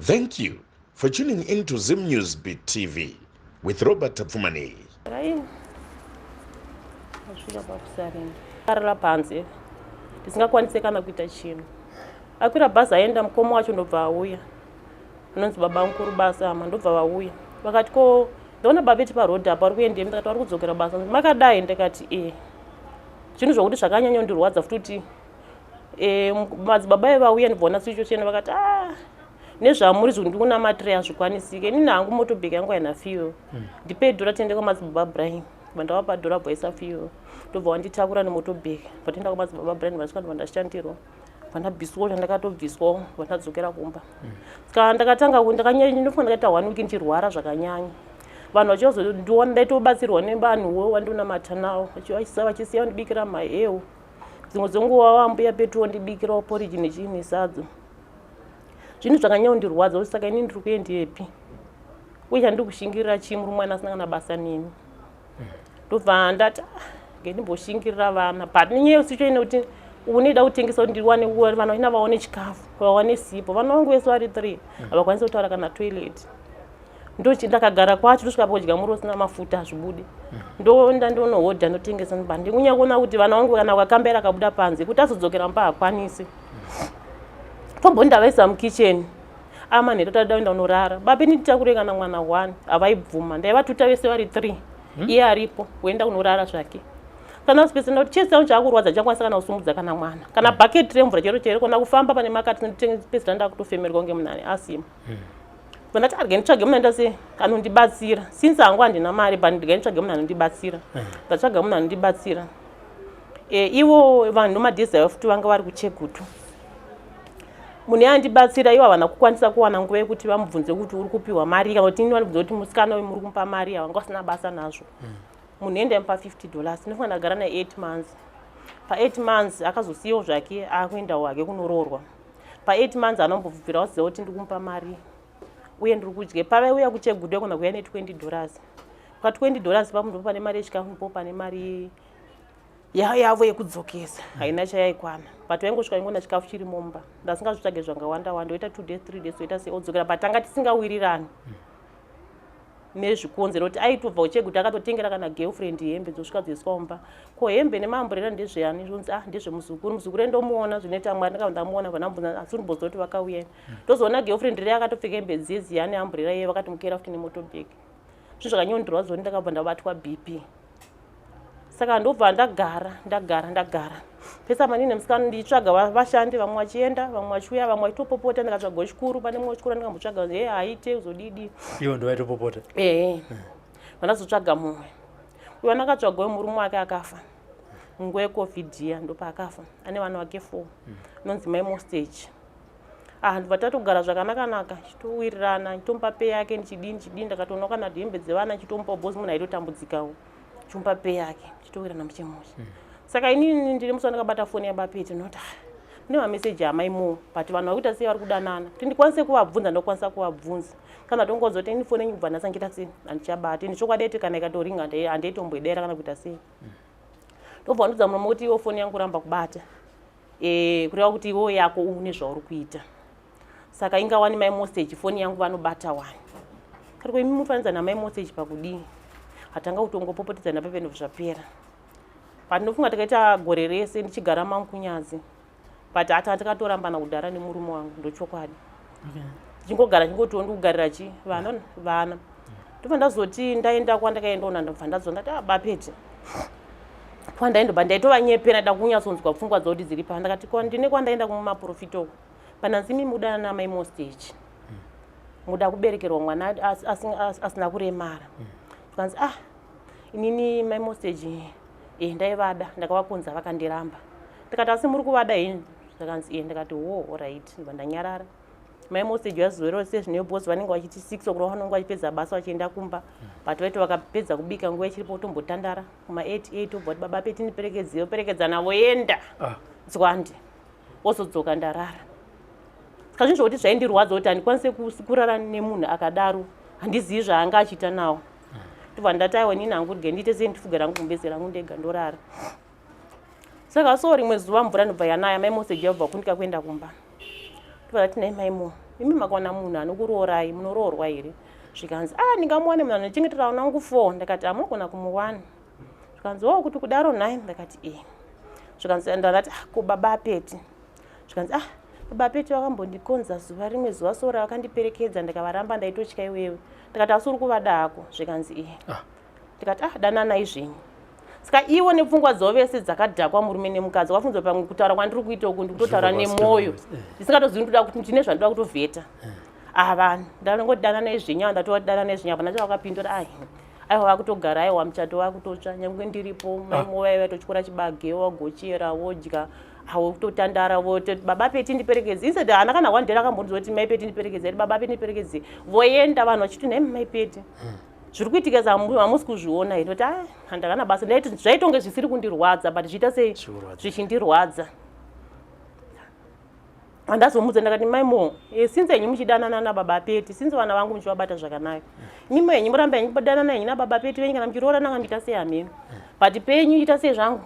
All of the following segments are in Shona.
Thank you for tuning in to Zim News Beat TV with Robert Tapfumani. Asvika pakusarenda arara panze ndisingakwanise kana kuita chinhu. Akwira bhazi aenda mukoma wacho ndobva auya anonzi baba mukuru basa ama ndobva vauya vakati ko ndaona babeti paroad apa vari kuendei ndikati vari kudzokera basa makadai ndikati e zvinhu zvokuti zvakanyanya ndirwadza futi kuti e, madzibaba evauya ndibvaona situation vakati a ah, nezvamuri zvinhu ndikunamatira hazvikwanisike inini hangu motobheka yangu haina fuel ndipei dhora tiende kwamadzibaba Brian vandavapa dhora bvaisa fuel ndobva wanditakura nemotobheka vatienda kwamadzibaba Brian vasvika ndobva ndashandirwa vandabviswawo chandakatobviswawo vandadzokera kumba saka ndakatanga ndakanyanya ndakaita one week ndichirwara zvakanyanya vanhu vachizondiona ndaitobatsirwa nevanhuwo vandinamata nawo vachisiya vandibikira maheu dzimwe dzenguva vambuya petu wondibikirawo poriji nechii nesadza zvinhu zvakanyanya kundirwadza kuti saka ini ndiri kuendepi uye chandiri kushingirira chii muri mwana asina kana basa neni ndobva ndati ah, ngendimboshingirira vana but nenyaya yesicho ine kuti unoida kutengesa kuti ndiwane vana vachina vaone chikafu vawane sipo vana vangu vese vari three havakwanisi kutaura kana toilet ndochi ndakagara kwacho ndosvika pakudya muriwo usina mafuta hazvibude ndoenda ndonohodha ndotengesa but ndikunyanya kuona kuti vana vangu kana vakakambera akabuda panze kuti azodzokera mumba hakwanisi tomboni ndavaisa mukitchen amanheru tada kuenda unorara babe nditakure kana mwana one havaibvuma ndaivatuta vese vari three iye aripo woenda kunorara zvake kana usipesenda kuti chese changu chaakurwadza chakwanisa kana kusumudza kana mwana kana bhaketi remvura chero chero kona kufamba pane makati ndipesera ndakutofemerwa kunge munhu ane asima ndati arege nditsvage munhu aita sei anondibatsira since hangu handina mari but ndike nditsvage munhu anondibatsira ndatsvaga munhu anondibatsira e, ivo vanhu nomadhezi futi vanga vari kuchegutu munhu andibatsira ivo havana kukwanisa kuwana nguva yekuti vamubvunze kuti uri kupiwa mari kana kuti ini vanobvunza kuti musikana uyu muri kumupa mari havanga vasina basa nazvo munhu enda mupa $50 ndinofanira ndagara naye 8 months pa 8 months akazosiyawo zvake akuendawo hake kunoroorwa pa 8 months anombobvira waziva kuti ndiri kumupa mari uye ndiri kudye pavaiuya kuchegudu yakona kuuya ne $20 pa $20 papo ndipo pane mari yechikafu ndipo pane mari yavo yekudzokesa haina chayaikwana but vaingosvika ingona chikafu chiri mumba ndasingazvitsvage zvangawanda wanda oita 2 days 3 days oita sei odzokera but tanga tisingawirirani nezvikonzero kuti aitobva kucheguti akatotengera kana girlfriend hembe dzosvika dzoiswa mumba ko hembe nemaamburera ndezveyani zvonzi ah ndezvemuzukuru muzukuru endomuona zvinoita mwari ndakabva ndamuona vanambunza asi ndimboziva kuti vakauya ndozoona girlfriend riya akatopfeka hembe dziye dziyani amburera iye vakatomukera futi nemotobag zvinhu zvakanyondirwa zoni ndakabva ndabatwa bp saka ndobva ndagara ndagara ndagara pese apa ndine musikana ndichitsvaga vashandi vamwe vachienda vamwe vachiuya vamwe vachitopopota ndikatsvaga wechikuru pane mumwe wechikuru andingambotsvaga he haite uzodidi ivo ndo vaitopopota ehe vandazotsvaga mumwe uyo andakatsvaga uyo murume wake akafa munguva yecovid iya ndopaakafa ane vana vake four anonzi mai mostage ah ndibva tatogara zvakanaka-naka chitowirirana chitomupa pay yake ndichidini chidini ndakatoona kana hembe dzevana chitomupa bhozi munhu aitotambudzikawo chimupa pay yake chitowirirana muchemushe. Saka inini ndiri musi wandakabata foni yaBapeti, ndinoti, "Ah, mune mameseji amai mo, but vanhu vari kuita sei, vari kudanana?" Kuti ndikwanise kuvabvunza, ndokwanisa kuvabvunza kana tongoudza kuti ini foni yenyu kubva nhasi andichiita sei, handichabati. Ende chokwadi eti kana ikatoringa handeitomboidera kana kuita sei. Ndobva ndudza muromo kuti iwo foni yangu kuramba kubata, kureva kuti iwo yako une zvauri kuita. Saka ingawani mai Mostage foni yangu vanobata wani. Kari ko imi mufanidza namai Mostage pakudii? Hatanga kutongopopotedzana pepe, zvapera. Pandinofunga takaita gore rese ndichigara mangu kunyazi, but ata takatorambana kudhara nemurume wangu, ndochokwadi. Ndichingogara chingotiwo ndikugarira chi vana vana. Ndobva ndazoti ndaenda kwandakaendaona, ndobva ndazwa ndati, "Ah, Bapeti." Kwandaendobva ndaitovanyepera, da kunyatsonzwa pfungwa dzavo kuti dziri pa. Ndakati, "Ndine kwandaenda kumaprofita uko, pananzi imi mudana namai Mostage, muda kuberekerwa mwana asina kuremara." Zvikanzi, "Ah, inini mai Mostage ndaivada, ndakavakonza vakandiramba." Ndikati, "Asi muri kuvada henyu?" Zvakanzi, "E." Ndikati, "Wo, alright." Ndobva ndanyarara. Mai Mostage vazoero sezvino boss vanenge vachiti 6 o'clock vanonge vachipedza basa vachienda kumba, but vaiti vakapedza kubika nguva ichiripo kutombotandara kuma 8 8, obva kuti, "Baba Peti, ndiperekedzeyo." Perekedzana, voenda. Dzwandi wozodzoka ndarara. Saka zvinhu zvokuti zvaindirwadza kuti handikwanise kurara nemunhu akadaro, handizivi zvaanga achiita nawo. Ndobva ndati, "Aiwa, inini hangu rege ndiite sei, ndifuge rangu gumbeze rangu ndega, ndorara." Saka so rimwe zuva mvura ndobva yanaya, mai Mostage yabva kundika kuenda kumba. Ndobva ndati, "Nai maimo, imi makaona munhu anokuroorai, munoroorwa here?" Zvikanzi, "A, ndingamuwane munhu anochengetera vana vangu four?" Ndakati, "Hamunogona kumuwana." Zvikanzi, "O, kuti kudaro nhai?" Ndakati, "E." Zvikanzi, ndakati, "Ah, ko baba Apeti?" Zvikanzi, "Ah, baba Peti vakambondikonza zuva rimwe zuva sora, vakandiperekedza ndikavaramba, ndaitotya iwewe." Ndikati, "Asi uri kuvada hako?" Zvikanzi, "Iye." Ndikati, "Ah, dananai zvenyu." Saka ivo nepfungwa dzavo vese dzakadhakwa, murume nemukadzi, wafunzwa pamwe kutaura kwandiri kuita uku, ndikutotaura nemwoyo ndisingatozivi ndoda kuti ndine zvandoda kutovheta. Ah, vanhu ndanongoti dananai zvenyu ava, ndatova dananai zvenyu, hapana chavakapindura. Ai, aiwa, vakutogara, aiwa, muchato vakutotsva nyange ndiripo. Maimo vaiva vaitotyora chibage, wagochera, wodya awototandara, vote, "Baba Peti, ndiperekedze." Instead haana kana one day akambonzwa kuti, "Mai Peti, ndiperekedze." Ati, "Baba Peti, ndiperekedze." Voenda, vanhu vachiti, "Nhai mai Peti, zviri kuitika hamusi kuzviona here?" Kuti a handakana basa. Ndaiti zvaitonge zvisiri kundirwadza, but zviita sei, zvichindirwadza. Handazomudza, ndakati, "Maimo, since henyu muchidanana nababa Peti, since vana vangu muchivabata zvakanaka, imimo henyu muramba henyu kudanana henyu nababa Peti venyu, kana muchiroorana kamita sei hameno, but penyu ita sei zvangu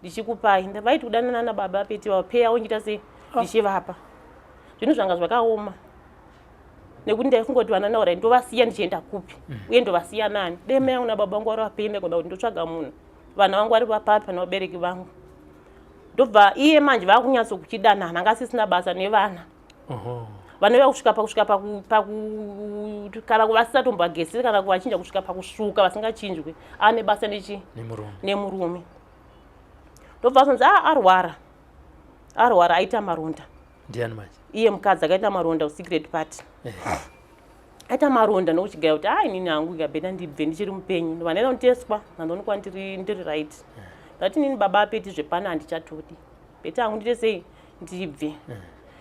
ndichikupai." Vaiti kudanana nababa Peti vapeyawo nchiita sei ndichivapa. Zvinhu zvanga zvakaoma nekuti ndaifunga kuti vana naura ndovasiya ndichienda kupi, uye ndovasiya nani? Dai mai yangu nababa vangu vari vapenyu, ndaigona kuti ndotsvaga munhu, vana vangu vari vapapi pane vabereki vangu? Ndobva iye manje vakunyatsokuchidanana, anga asisina basa nevana. Vanouya kusvika pakusvika paku kana vasisatombagesi kana kuvachinja, kusvika pakusvuka vasingachinjwi, ane basa nechi nemurume. Ndobva azonzi, "A, arwara, arwara, aita maronda." Ndiani manje? Iye mukadzi akaita maronda kusecret party. Aita maronda nokuchigaya kuti, "A, inini hangu ikabheta ndibve ndichiri mupenyu." Ndobva ndaenda kunoteswa, ndandoonekwa ndiri right. Ndati, "Inini baba Apeti zvepano handichatodi, better hangu ndiite sei, ndibve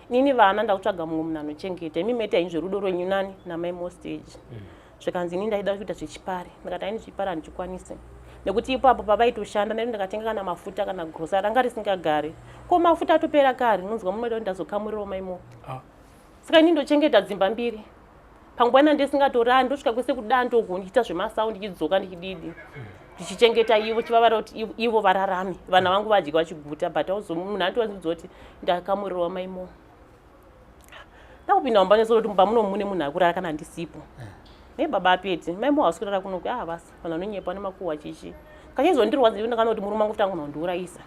inini vana, ndakutsvaga mumwe munhu anochengeta. Imi mete henyu zverudo rwenyu nani namai Mostage." Zvikanzi, "Inini ndaida kuita zvechipari." Ndakati, "Aini zvechipari handichikwanisi," nekuti ipapo pavaitoshanda ndaiti ndakatenga kana mafuta kana grocery ranga risingagari, ko mafuta atopera kare. Unonzwa munoita kuti ndazokamurirawo maimo. Saka ini ndochengeta dzimba mbiri panguva ina ndisingatorani, ndosvika kwese kudando uko ndichiita zvemasau, ndichidzoka, ndichididi, ndichichengeta ivo, chivavara kuti ivo vararame, vana vangu vadye vachiguta. But munhu anotovaziudza kuti ndakamurirwa maimo, ndakupinda mumba nesoro kuti mumba muno mune munhu akurara kana ndisipo. Ne baba Apeti, maimo hausi kurara kunoku. Ah, basi vanhu vanonyepa nemakuhwa chichi kachizondirwadza. Ndakana kuti murume wangu futi angona kundiurayisa,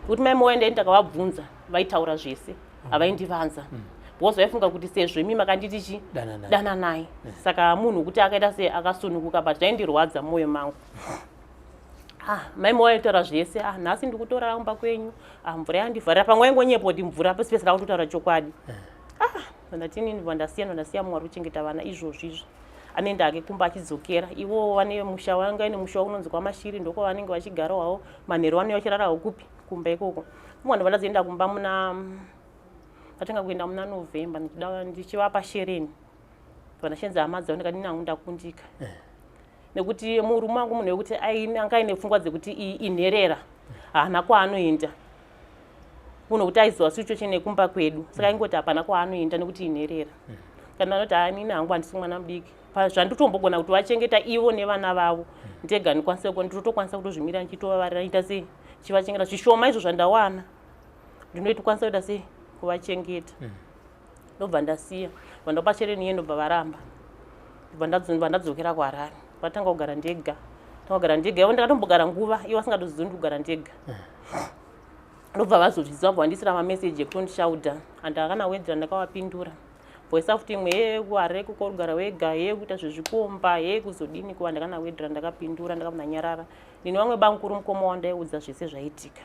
nekuti maimo waenda ndakavabvunza, vaitaura zvese, havaindivanza because vaifunga kuti sezvo imi makanditi chi dananai, saka munhu kuti akaita sei akasununguka. But zvaindirwadza mumwoyo mangu. Ah, maimo waitaura zvese. "Ah, nhasi ndikutorara kumba kwenyu. Ah, mvura yandivharira." Pamwe waingonyepa kuti mvura pesi pesi, rakutotaura chokwadi. Ah, ndatini, ndibva ndasiya, ndasiya mumwe ari kuchengeta vana izvozvo izvo, anoenda ake kumba achidzokera. Ivo vane musha, vanga ine musha unonzi kwaMashiri, ndokwavanenge vachigarawo. Manheru vanouya vachirarawo kupi? Kumba ikoko. Mumwe ndobva ndazoenda kumba muna, ndatanga kuenda muna November, ndichivapa shereni. Vandashenza hama dzavo, ndikati, "Nangu ndakundika," nekuti murume wangu munhu wekuti anga aine pfungwa dzekuti inherera. Haana kwaanoenda munhu kuti aiziva situation yekumba kwedu, saka aingoti hapana kwaanoenda nekuti inherera. Kana anoti, "Hanini hangu, handisi mwana mudiki, zvanditombogona kuti vachengeta ivo nevana vavo ndega, ndikwanise ndinotokwanisa kutozvimira ndichitovavarira, ita sei, chivachengeta zvishoma izvo zvandawana, ndinotokwanisa kuita sei kuvachengeta." Ndobva ndasiya vandopa chereni iye, ndobva varamba, ndobva ndadzokera kuHarare. Vatanga kugara ndega, tanga kugara ndega ivo. Ndakatombogara nguva ivo vasingatozivi ndi kugara ndega. Ndobva vazozviziva, bva vandisira mameseji ekutondishaudha. Handakana wedzera, ndakavapindura voisa futi imwe, "Ye kuHarare kuko kugara wega, ye kuita zvezvikomba, ye kuzodini kuva." Ndakana wedzera, ndakapindura, ndakabva ndanyarara. Ndine vamwe bamukuru, mukoma wandaiudza zvese zvaitika.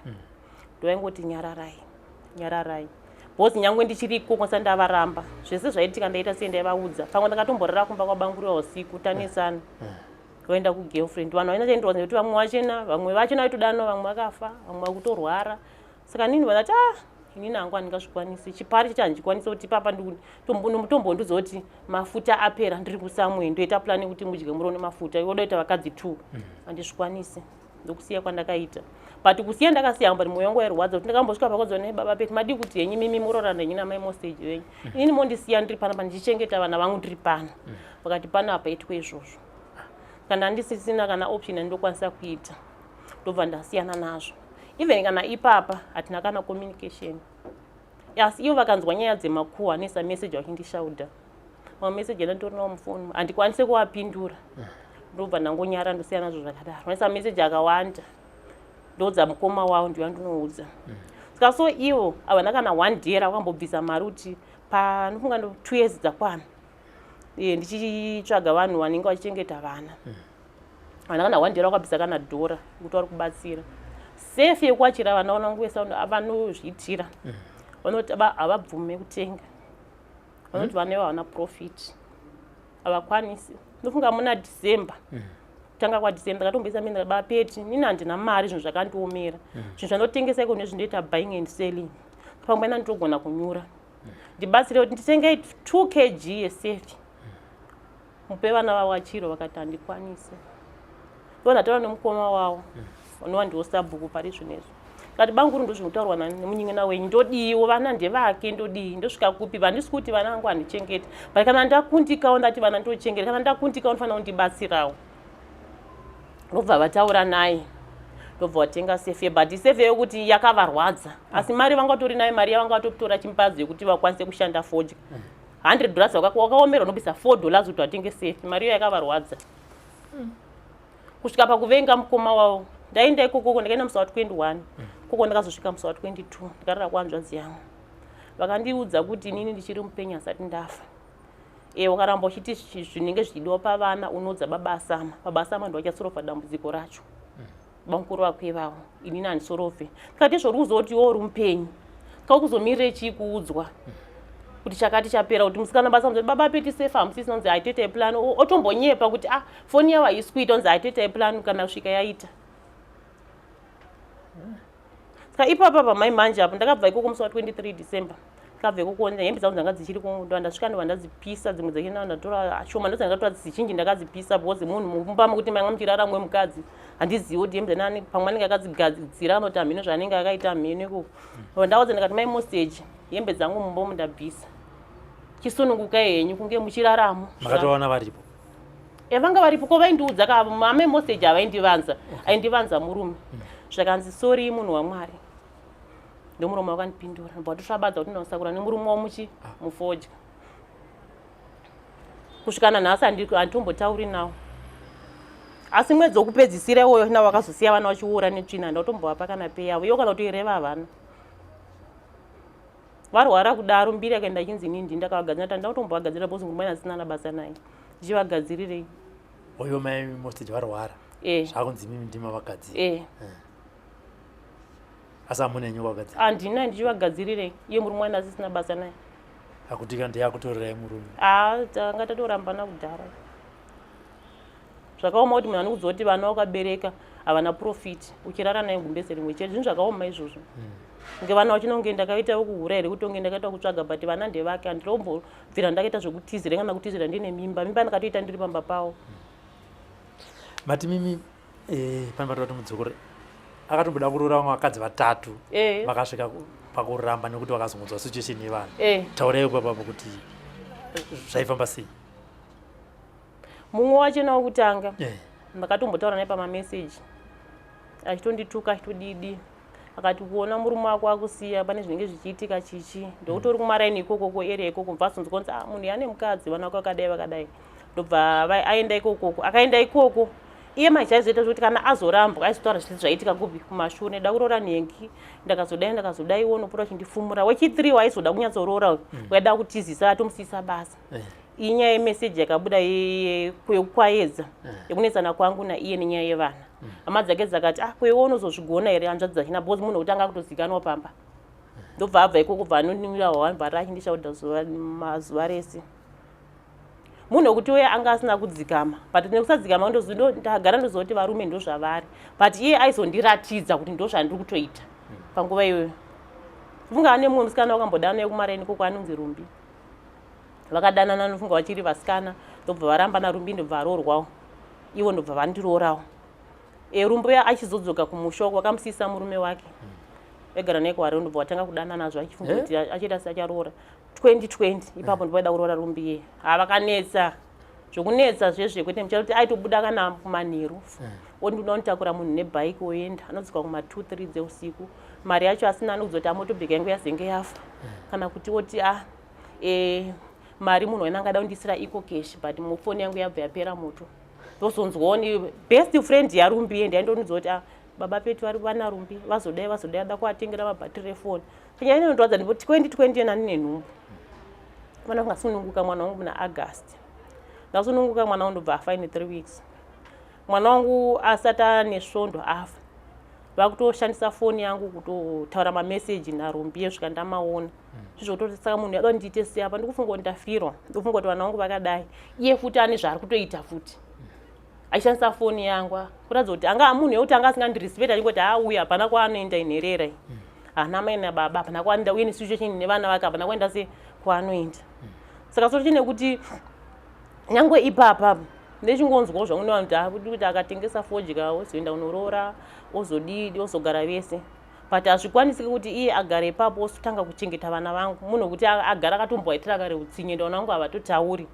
Ndovaingoti, "Nyararai, nyararai," because nyange ndichiri ikoko sandavaramba zvese zvaitika, ndaita sei, ndaivaudza. Pamwe ndakatomborara kumba kwabanguriwa usiku, tanesana, voenda kugirlfriend. Vanhu vaina chaindirwadza nekuti vamwe vachena, vamwe vachena vaitodanwa, vamwe vakafa, vamwe vakutorwara. Saka nini vakati, "Ah, inini hangu handingazvikwanisi chipari chacho, handichikwanisi kuti papa tombondiudza kuti mafuta apera, ndiri kusamwe, ndoita plan yekuti mudye muriwo nemafuta, iwe unoita vakadzi two, handizvikwanisi." Ndokusiya kwandakaita, but kusiya ndakasiya, but mwoyo wangu wairwadza kuti ndakambosvika pakodzwa nebaba Peti, "Madii kuti henyu mimi murorana henyu namai Mostage venyu, inini mondisiya ndiri panapa ndichichengeta vana vangu ndiri pano?" Vakati, "Pano hapaitwe izvozvo." Kana ndisisina kana option yandinokwanisa kuita, ndobva ndasiyana nazvo. Even kana ipapa hatina kana communication, asi ivo vakanzwa nyaya dzemakuhwa anoisa meseji vachindishaudha. Mameseji anditori nawo mufoni, handikwanisi kuapindura, ndobva ndangonyara, ndosiyana nazvo zvakadaro. Vanoisa meseji akawanda, ndoudza mukoma wavo, ndiyo andinoudza. Saka so ivo havana kana one day rakambobvisa mari kuti panofunga 2 years dzakwana ndichitsvaga vanhu vanenge vachichengeta vana. Havana kana one day rakabvisa kana dhora kuti vari kubatsira. Sefi yekuachira vana vananguesa vanozviitira, vanoti havabvume kutenga, vanoti vana ivo havana profit, havakwanisi. Ndofunga muna December, kutanga kwaDecember, ndakatomboisa mene, "Bapeti, nini handina mari, zvinhu zvakandiomera, zvinhu zvandotengesa iko nezvindoita buying and selling, pamwe nditogona kunyura, ndibatsire kuti nditenge 2 kg yesefi mupe vana vawachiro." Vakati, "Handikwanisi." Ndo ndataura nemukoma wavo unova ndiwo sabhuku pari zvinezvi, kati, "Banguru, ndo zvinotaurwa nemunyin'ina wenyu, ndodiwo, vana ndevake, ndodii, ndosvika kupi? Vandisi kuti vana vangu handichengeti, but kana ndakundikawo, ndati vana ndochengeta, kana ndakundikawo ndofanira kundibatsirawo." Ndobva vataura naye, ndobva vatenga sefe, but sefe yokuti yakavarwadza, asi mari vanga vatori nayo, mari yavanga vatotora chimbadzo yekuti vakwanise kushanda fodya, $100 wakaomerwa unobvisa $4 kuti vatenge sefe. Mari iyo yakavarwadza kusvika pakuvenga mukoma wavo. Ndaenda ikokoko, ndakaenda musi wa21 koko, ndakazosvika musi wa22, ndikarara kuhanzvadzi yangu. Vakandiudza kuti inini ndichiri mupenyu, asati ndafa. Wakaramba uchiti zvinenge zvichidiwa pavana, unoudza baba Asama, baba Asama ndo vachasorova dambudziko racho, bamukuru vako ivavo, inini handisorove. Tikati, "Izvo uri kuzoti iwe uri mupenyu, kaukuzomirire chii kuudzwa kuti chakati chapera, kuti musikana basa muzoti baba Peti sefa hamusisina?" Unzi haitoita plan, otombonyepa kuti, "Ah, foni yavo haisi kuita." Unzi haitoita plan kana kusvika yaita. Saka ipapa pamai manje apo ndakabva ikoko musi wa23 December. Ndakabva ikoko, hembe dzangu dzanga dzichiri ndo ndasvika, ndobva ndadzipisa dzimwe dzachina, ndatora shoma, ndozi ndakatora dzizhinji, ndakadzipisa because munhu mumba mekuti manga muchirara mumwe mukadzi, handizivi kuti hembe nani, pamwe anenge akadzigadzira kana kuti hamhino zvaanenge akaita, hamhino ikoko. Ndaudza ndikati, "Mai Mostage, hembe dzangu mumba ndabvisa, chisunungukai henyu kunge muchiraramo." Makatowana varipo? Vanga varipo, ko vaindiudza ka amai Mostage, havaindivanza, aindivanza murume. Zvakanzi, "Sorry, munhu waMwari." Ndomurume wakandipindura, ndobva watosvabadza kuti ndinonosakura nemurume wamuchi mufodya. Kusvika nanhasi handitombotauri nawo, asi mwedzi wokupedzisira iwoyo na wakazosiya vana vachiura netsvina, handautombovapa kana pay yavo ivo, kana kutoireva havana. Varwara kudaro, mbiri yakaenda ichinzi inini ndini ndakavagadzira. Tanda kutombovagadzirira because murume asina nabasa naye, ndichivagadzirirei? Oyo mai Mostage varwara? Eh. Zvakunzi imimi ndima vagadzira? Eh. Asi hamuna henyu vagadzira? Handina, ndichivagadzirirei iye murume wana asisina basa naye? Akutika ndeyakutorerai murume? A, tanga tatorambana kudhara. Zvakaoma kuti munhu anokudza kuti vana wakabereka havana profit, uchirara naye gumbeze rimwe chete. Zvinhu zvakaoma izvozvo. Kunge vana vachinonge ndakaita kuhura here, kuti onge ndakaita kutsvaga, but vana ndevake. Handinombobvira ndakaita zvekutizira kana kutizira ndine mimba. Mimba ndakatoita ndiri pamba pavo. Mati mimi pane patoda kuti mudzokore. Akatomboda kuroora vamwe vakadzi vatatu eh. Vakasvika pakuramba nekuti vakazungudzwa situation yevanhu eh. Taurai papapo kuti zvaifamba sei. Mumwe wacho nawekutanga eh. Ndakatombotaura naye pamameseji achitondituka achitodidi, akati kuona murume wako akusiya pane zvinenge zvichiitika chichi, ndokutori kumaraini ikoko kuarea ikoko, bva azonzwa kunzi ah, munhu yane mukadzi, vana vako vakadai vakadai, ndobva aenda ikokoko. Akaenda ikoko iye manje aizoita zvekuti kana azorambwa aizotaura zvisi zvaitika kupi kumashure, ndida kuroora nhengi, ndakazodai ndakazodai, iwo unopota uchindifumura. Wechi3 waizoda kunyatsoroora waida kutizisa atomusiyisa basa eh. Inyaya yemeseji yakabuda yekwaedza yekunetsana kwangu naiye nenyaya yevana. Hama dzake dzakati, ah, kwewe unozozvigona here, hanzvadzi dzachina, because munhu wekuti anga akutozikanwa pamba. Ndobva abva ikoko, bva anonwira hwahwa, bva achindishauda mazuva rese. Munhu wekuti uye anga asina kudzikama, but nekusadzikama ndagara ndoziva kuti varume ndo zvavari, but iye aizondiratidza kuti ndo zvandiri kutoita panguva iyoyo. Funga ane mumwe musikana wakambodana naye kumaraini ikoko anonzi Rumbi, vakadanana, nofunga vachiri vasikana, ndobva varamba naRumbi, ndobva aroorwawo ivo, ndobva vandiroorawo. E, Rumbi uya achizodzoka kumusha uko vakamusiyisa murume wake vaigara naye kuHarare, ndobva vatanga kudanana nazvo achifunga eh? kuti achiita seacharoora 2020 ipapo. Ndobva kuroora Rumbi iye, ha, vakanetsa zvokunetsa zvezve kwete mucharo kuti aitobuda kana kumanheru ondinoda kunitakura munhu nebhaiki oenda, anodzoka kuma 2 3 dzeusiku, mari yacho asina, anokuzoti amotobheka yangu yazenge yafa, kana kuti oti a ah, e, mari munhu waina angada kundisira EcoCash, but mufoni yangu yabva yapera moto. Ndozonzwawo ni best friend yaRumbi ende yaindonudza kuti ah, baba Petu vari vana Rumbi vazodai vazodai, ada kuvatengera mabhatiri efoni. Nyaya inondwadza ndipo 2020 yena ndine nhumbu, mwana kungasununguka mwana wangu muna August. Ndasununguka mwana wangu, ndobva afa ine 3 weeks. Mwana wangu asati ane svondo afa, vakutoshandisa foni yangu kutotaura mameseji naRumbi yesvika ndamaona zvizvototi. Saka munhu yada ndiite sei apa? Ndikufunga kuti ndafirwa, ndikufunga kuti vana vangu vakadai, iye futi ane zvaari kutoita futi achishandisa foni yangu, kuratidza kuti anga munhu yekuti anga asingandirespect, achingoti auya hapana kwaanoenda, inherera, haana mai nababa, hapana kwaanoenda, uye nesituation nevana vake hapana kuenda se kwaanoenda. Saka so chine kuti nyangwe ipapa ndechingonzwawo zvangu nevanhu kuti kuti akatengesa fodya ozoenda kunoroora, ozodidi, ozogara vese, but hazvikwanisiki kuti iye agare ipapo osotanga kuchengeta vana vangu, munhu wekuti agara akatomboaitira kare utsinye. Ndaona vangu havatotauri,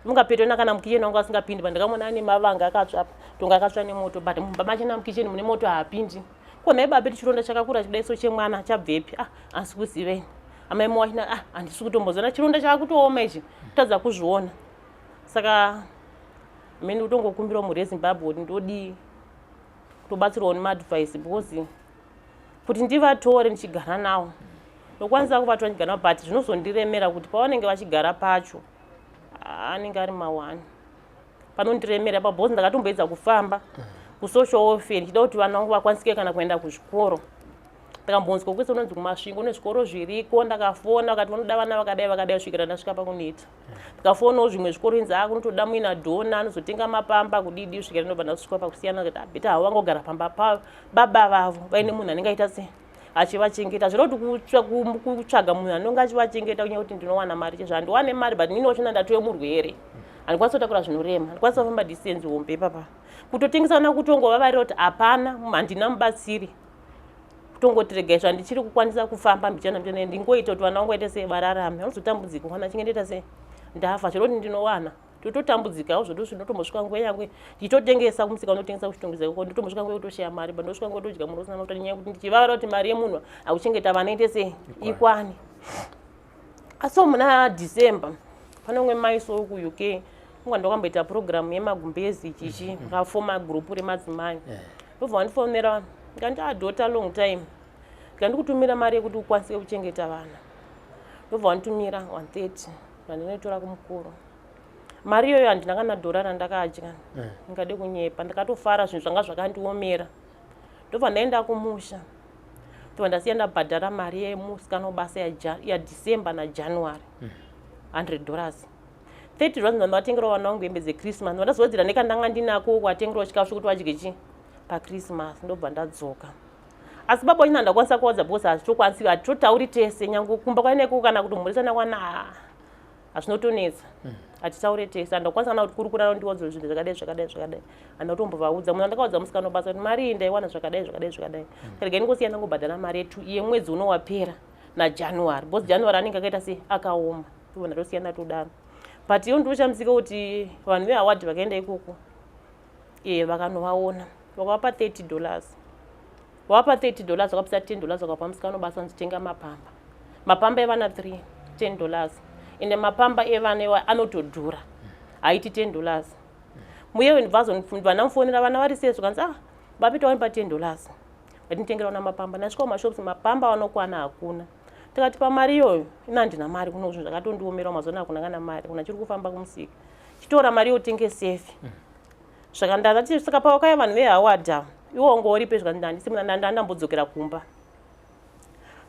mungapetona kana mukicheni wangu asingapindi, pandakamuona ane mavanga akatsva, tonga akatsva nemoto, but mumba machena mukicheni mune moto haapindi. Ko nhai babe, chironda chakakura chidai so chemwana chabvepi? Ah, asi kuziveni amai mowachina, ah, handisi kutombozona chironda chaakutooma ichi, kutadza kuzviona. Saka mene kutongokumbirawo mhuri yeZimbabwe kuti ndodii, kutobatsirwawo nemaadvice, because kuti ndivatore ndichigara nawo, ndokwanisa kuvatora ndichigara nawo, but zvinozondiremera kuti pavanenge vachigara pacho anenge ari mawani, panondiremera pa, because ndakatomboedza kufamba kusocial welfare ndichida kuti vana vangu vakwanisike kana kuenda kuzvikoro. Ndakambonzwa kwese unonzi kuMasvingo nezvikoro zviriko, ndakafona vakati vanoda vana vakadai vakadai, kusvikira ndasvika pakuneta. Ndikafonawo zvimwe zvikoro inzi a kunotoda muina donor anozotenga mapamba kudidi, kusvikira ndobva ndasvika pakusiyana kuti abheta havo vangogara pamba baba vavo vaine munhu anenge aita se achivachengeta. Zviro kuti kutsvaga munhu anonge achivachengeta, kunyaya kuti ndinowana mari chezvo handiwane mari, but nini wachona ndatove murwere, handikwanisi kutakura zvinorema, handikwanisi kufamba distance hombe ipapa. Kutotengesa vana kutongovavarira kuti hapana, handina mubatsiri, kutongoti regai zvandichiri kukwanisa kufamba mbichana mbichana ndingoita kuti vana vangu vaite sei, vararame. Vanozotambudzika mwana achinge ndoita sei ndafa, chero kuti ndinowana tototambudzikawo zvoto zvinotombosvika nguva yangu ndichitotengesa kumusika unotengesa kuchitongesa ikoko, ndotombosvika nguva yekutosheya mari, but ndosvika nguva yekutodya munhu usina mafuta, nenyaya yekuti ndichivavara kuti mari yemunhu akuchengeta vana ite sei, ikwane. Asi muna December pane umwe mai so kuUK kunga ndakamboita purogiramu yemagumbezi chichi, vakafoma gurupu remadzimai, ndobva vandifonera ndikandi adota long time, ndikandikutumira mari yekuti ukwanise kuchengeta vana. Ndobva vanditumira 130, vandinoitora kumukuru. Mari iyoyo handina kana dhora randakadya, ndingade kunyepa, ndakatofara, zvinhu zvanga zvakandiomera. Ndobva ndaenda kumusha, ndobva ndasiya ndabhadhara mari yemusikana webasa yaDecember naJanuary, $100, $30. Ndandatengerawo vana vangu hembe dzechristmas, ndandazowedzera nekandanga ndinako kuvatengerawo chikafu chokuti vadye chi pachristmas. Ndobva ndadzoka, asi baba wachina ndakwanisa kuwadza because hazvitokwanisi, hatitotauri tese nyange kumba kwaineko kana kuti mhurisana kwana. Hazvinotonetsa. Hatitaure tese. Handakwanisa kana kuti kurukura ndiwadzo zvinhu zvakadai zvakadai zvakadai. Handina kutombovaudza. Munhu andakaudza musikana webasa kuti mari iyi ndaiwana zvakadai zvakadai zvakadai. Regai ndingosiya ndangobhadhara mari yetu yemwedzi uno wapera naJanuary. Because January anenge akaita sei akaoma. Ndobva ndatosiya ndatodaro. But iyo ndinoshamisika kuti vanhu veHoward vakaenda ikoko eh vakanovaona vakavapa $30. Wapa $30 wakapisa $10 wakapa musikana basa nzi tenga mapamba. Mapamba evana 3 $10. Ende mapamba evana iwa anotodhura. Haiti $10. Muye ndibvazo ndanamufonera vana vari sei zvikanzi ah bapita wanipa $10. Ndinitengera vana mapamba. Ndasvika kumashops mapamba vanokwana hakuna. Tikati pamari iyoyo ina handina mari kuno zvinhu zvakatondiomera mazuva ano hakuna kana mari kuna chiri kufamba kumusika. Chitora mari yotenge sefi. Saka ndakati saka pavakauya vanhu veHoward ava iwe wanga uripi zvikanzi handisi muna ndandambodzokera kumba.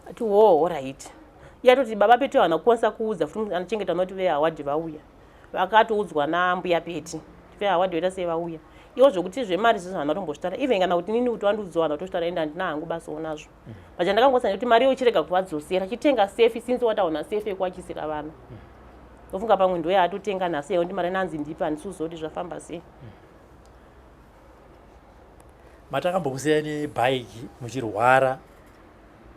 Ati wo alright. Iye atoti baba Peti havana kukwanisa kuudza futi anochengeta vanoti veHoward vauya. Vakatoudzwa nambuya Peti. VeHoward vaita sei vauya. Iwo zvekuti zvemari zvizvo havana kutombozvitaura even kana kuti nini kuti vandiudzawo havana kutozvitaura ende handina hangu basawo nazvo. But chandakangosana kuti mari iyo chirega kuvadzosera chitenga sefi since wataona sefi yekuwachisira vana. Ndofunga pamwe ndo yaatotenga nhasi yayo ndimari nanzi ndipe handisi kuziva kuti zvafamba sei. Matakambokusiyai nebhaiki muchirwara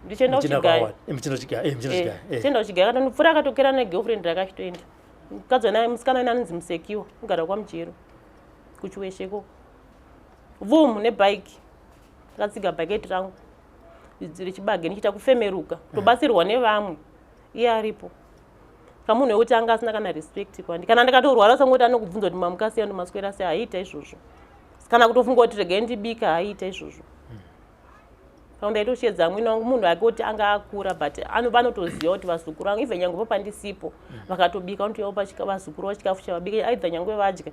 ndichienda kuchigayo ndichienda kuchigayo akatondipfuura akatokera negirlfriend rake achitoenda mukadzi wena musikana wena anonzi Musekiwa unogara kwaMujero kuChiweshe ikoko vum nebhaiki ndakatsiga bhaketi rangu rechibage ndichiita kufemeruka kutobatsirwa nevamwe iye aripo kamunhu wekuti anga asina kana respect kwandi kana ndikatorwara sangoti anokubvunza kuti mamuka sei andomaswera sei haiita izvozvo kana kutofunga kuti regai ndibika haiita izvozvo pamwe ndaitoshedza amwene wangu munhu ake kuti anga akura but vanotoziva kuti vazukuru vangu even nyange papandisipo vakatobika vanotouya vazukuru vachikafu chavabika either nyange vadya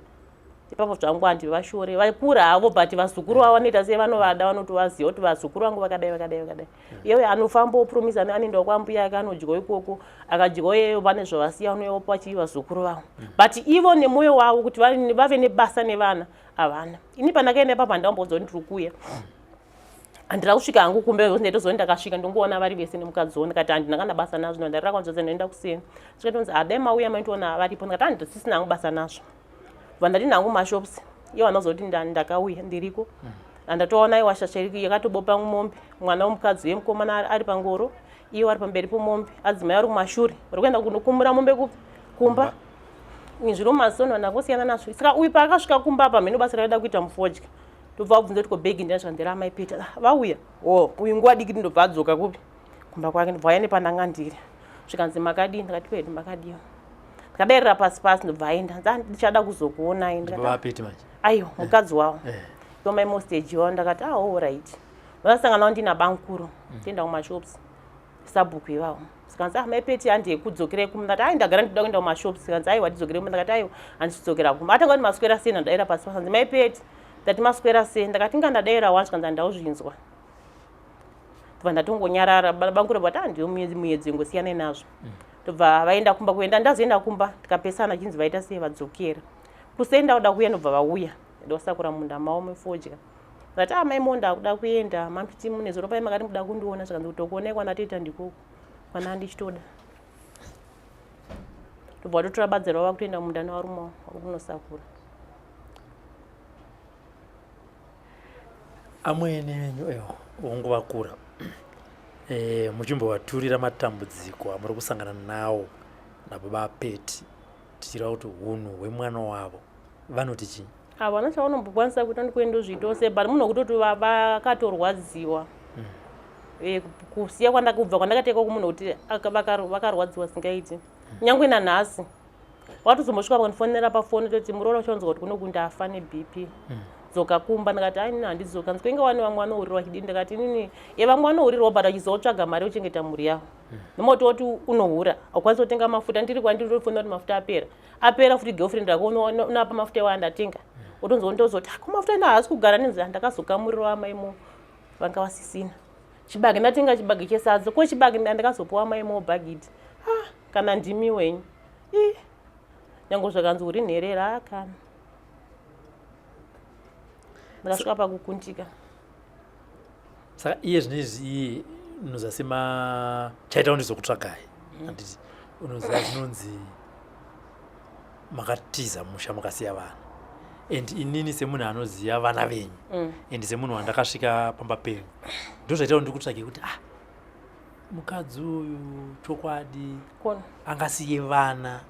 ipapo zvangu handivashore vakura havo but vazukuru vavo vanoita sei vanovada vanotovaziva kuti vazukuru vangu vakadai vakadai vakadai iyeyo anofamba opromisa anoendawo kwambuya ake anodyawo ikoko akadyawo iyeyo vane zvavasiya vanoyopa chii vazukuru vavo but ivo nemwoyo wavo kuti vave nebasa nevana havana ini pandakaenda ipapo handambonzwa kuti ndiri kuuya handina kusvika hangu kumbe ndaitozoni ndakasvika ndongoona vari vese nemukadzi wo ndikati handina kana basa nazvo ndarira kwanzodza ndoenda kuseni sikatonzi adai mauya maitoona varipo ndikati handisisina hangu basa nazvo bva ndati nhangu mashops iye vanozoti ndakauya ndiriko andatoona iwa shasha yakatobopa mombe mwana womukadzi wemukomana ari pangoro iye wari pamberi pomombe adzimai vari kumashure vari kuenda kunokumura mombe kupi kumba zviro masono ndangosiyana nazvo saka uyu paakasvika kumba apa mheno basa raida kuita mufodya ndobva abvunza kuti ko bhegi ndinazvika nderaamai Peter ah, vauya o uyu nguva diki ndobva adzoka kupi kumba kwake ndobva auya nepandanga ndiri zvikanzi makadii ndikati kwedu makadiwa ndikadairira pasi pasi ndobva aenda nza ndichada kuzokuonai aiwa mukadzi wavo eh. ivo mai mostage wavo ndakati ah all right vakasanganawo ndina bankuru tienda kumashops sabhuku ivavo sikanzi ah mai Peti handi yekudzokerei kumba ndakati ai ndagara ndikuda kuenda kumashops sikanzi aiwa tidzokere kumba ndakati aiwa handichidzokera kumba atanga kuti maswera sei ndadaira pasi pasi hanzi mai Peti ndati maswera sei ndakati inga ndadaira wani sikanzi handauzvinzwa ndobva ndatongonyarara bankuru vati ah ndiyo muyedzo ingosiyanai nazvo ndobva vaenda kumba kuenda ndazoenda kumba tikapesana chinzi vaita sei vadzokera kusei ndakuda kuuya ndobva vauya ndosakura munda mavo mefodya ndati ah mai mo ndakuda kuenda mampiti mune zuro pai makati muda kundiona zvikanzi kutokuonai kwanatoita ndikoko kwana ndichitoda ndobva watotora badza ravo vakutoenda munda nevarume wavo vakunosakura Amwene venyu ewo hongu vakura e, muchimbovaturira matambudziko amuri kusangana nawo nababa Peti tichireva kuti hunhu hwemwana wavo vanoti chii? Havana chavanombokwanisa kuita ndikuenda zviito se but munhu wekutoti vakatorwadziwa e, kusiya kwandakubva kwandakatekwa kumunhu kuti vakarwadziwa singaiti nyangwe nanhasi Watozombosvika vakandifonera pafoni toti muroora uchanzwa kuti kuno kundafa neBP. Dzoka kumba ndikati ai nini handidzoka. Nzi kwenge wani vamwe vanohurirwa chidini ndikati inini ye vamwe vanohurirwa but vachizotsvaga mari yokuchengeta mhuri yavo. Nomoti woti unohura haukwanisi kutenga mafuta ndiri kwandiri ndofonera kuti mafuta apera. Apera futi girlfriend yako unoapa mafuta iwayo andatenga. Wotonzwa ndozoti ah, ko mafuta ino haasi kugara nenzi ndakazokamurirwa amai mo vanga vasisina. Chibage ndatenga chibage chesadza ko chibage ndakazopiwa amai mo bhagidhi. Ah kana ndimi wenyu. Ii nyange zvakanzi uri nherera kana ndakasvika pakukundika saka iye zvinezvi iye unoziva sema chaita undizokutsvagai handiti unoziva zvinonzi Makatiza musha mukasiya vana, and inini semunhu anoziva vana venyu and semunhu wandakasvika pamba penyu, ndozvaita kuti ndikutsvage kuti ah, mukadzi uyu chokwadi Kona. angasiye vana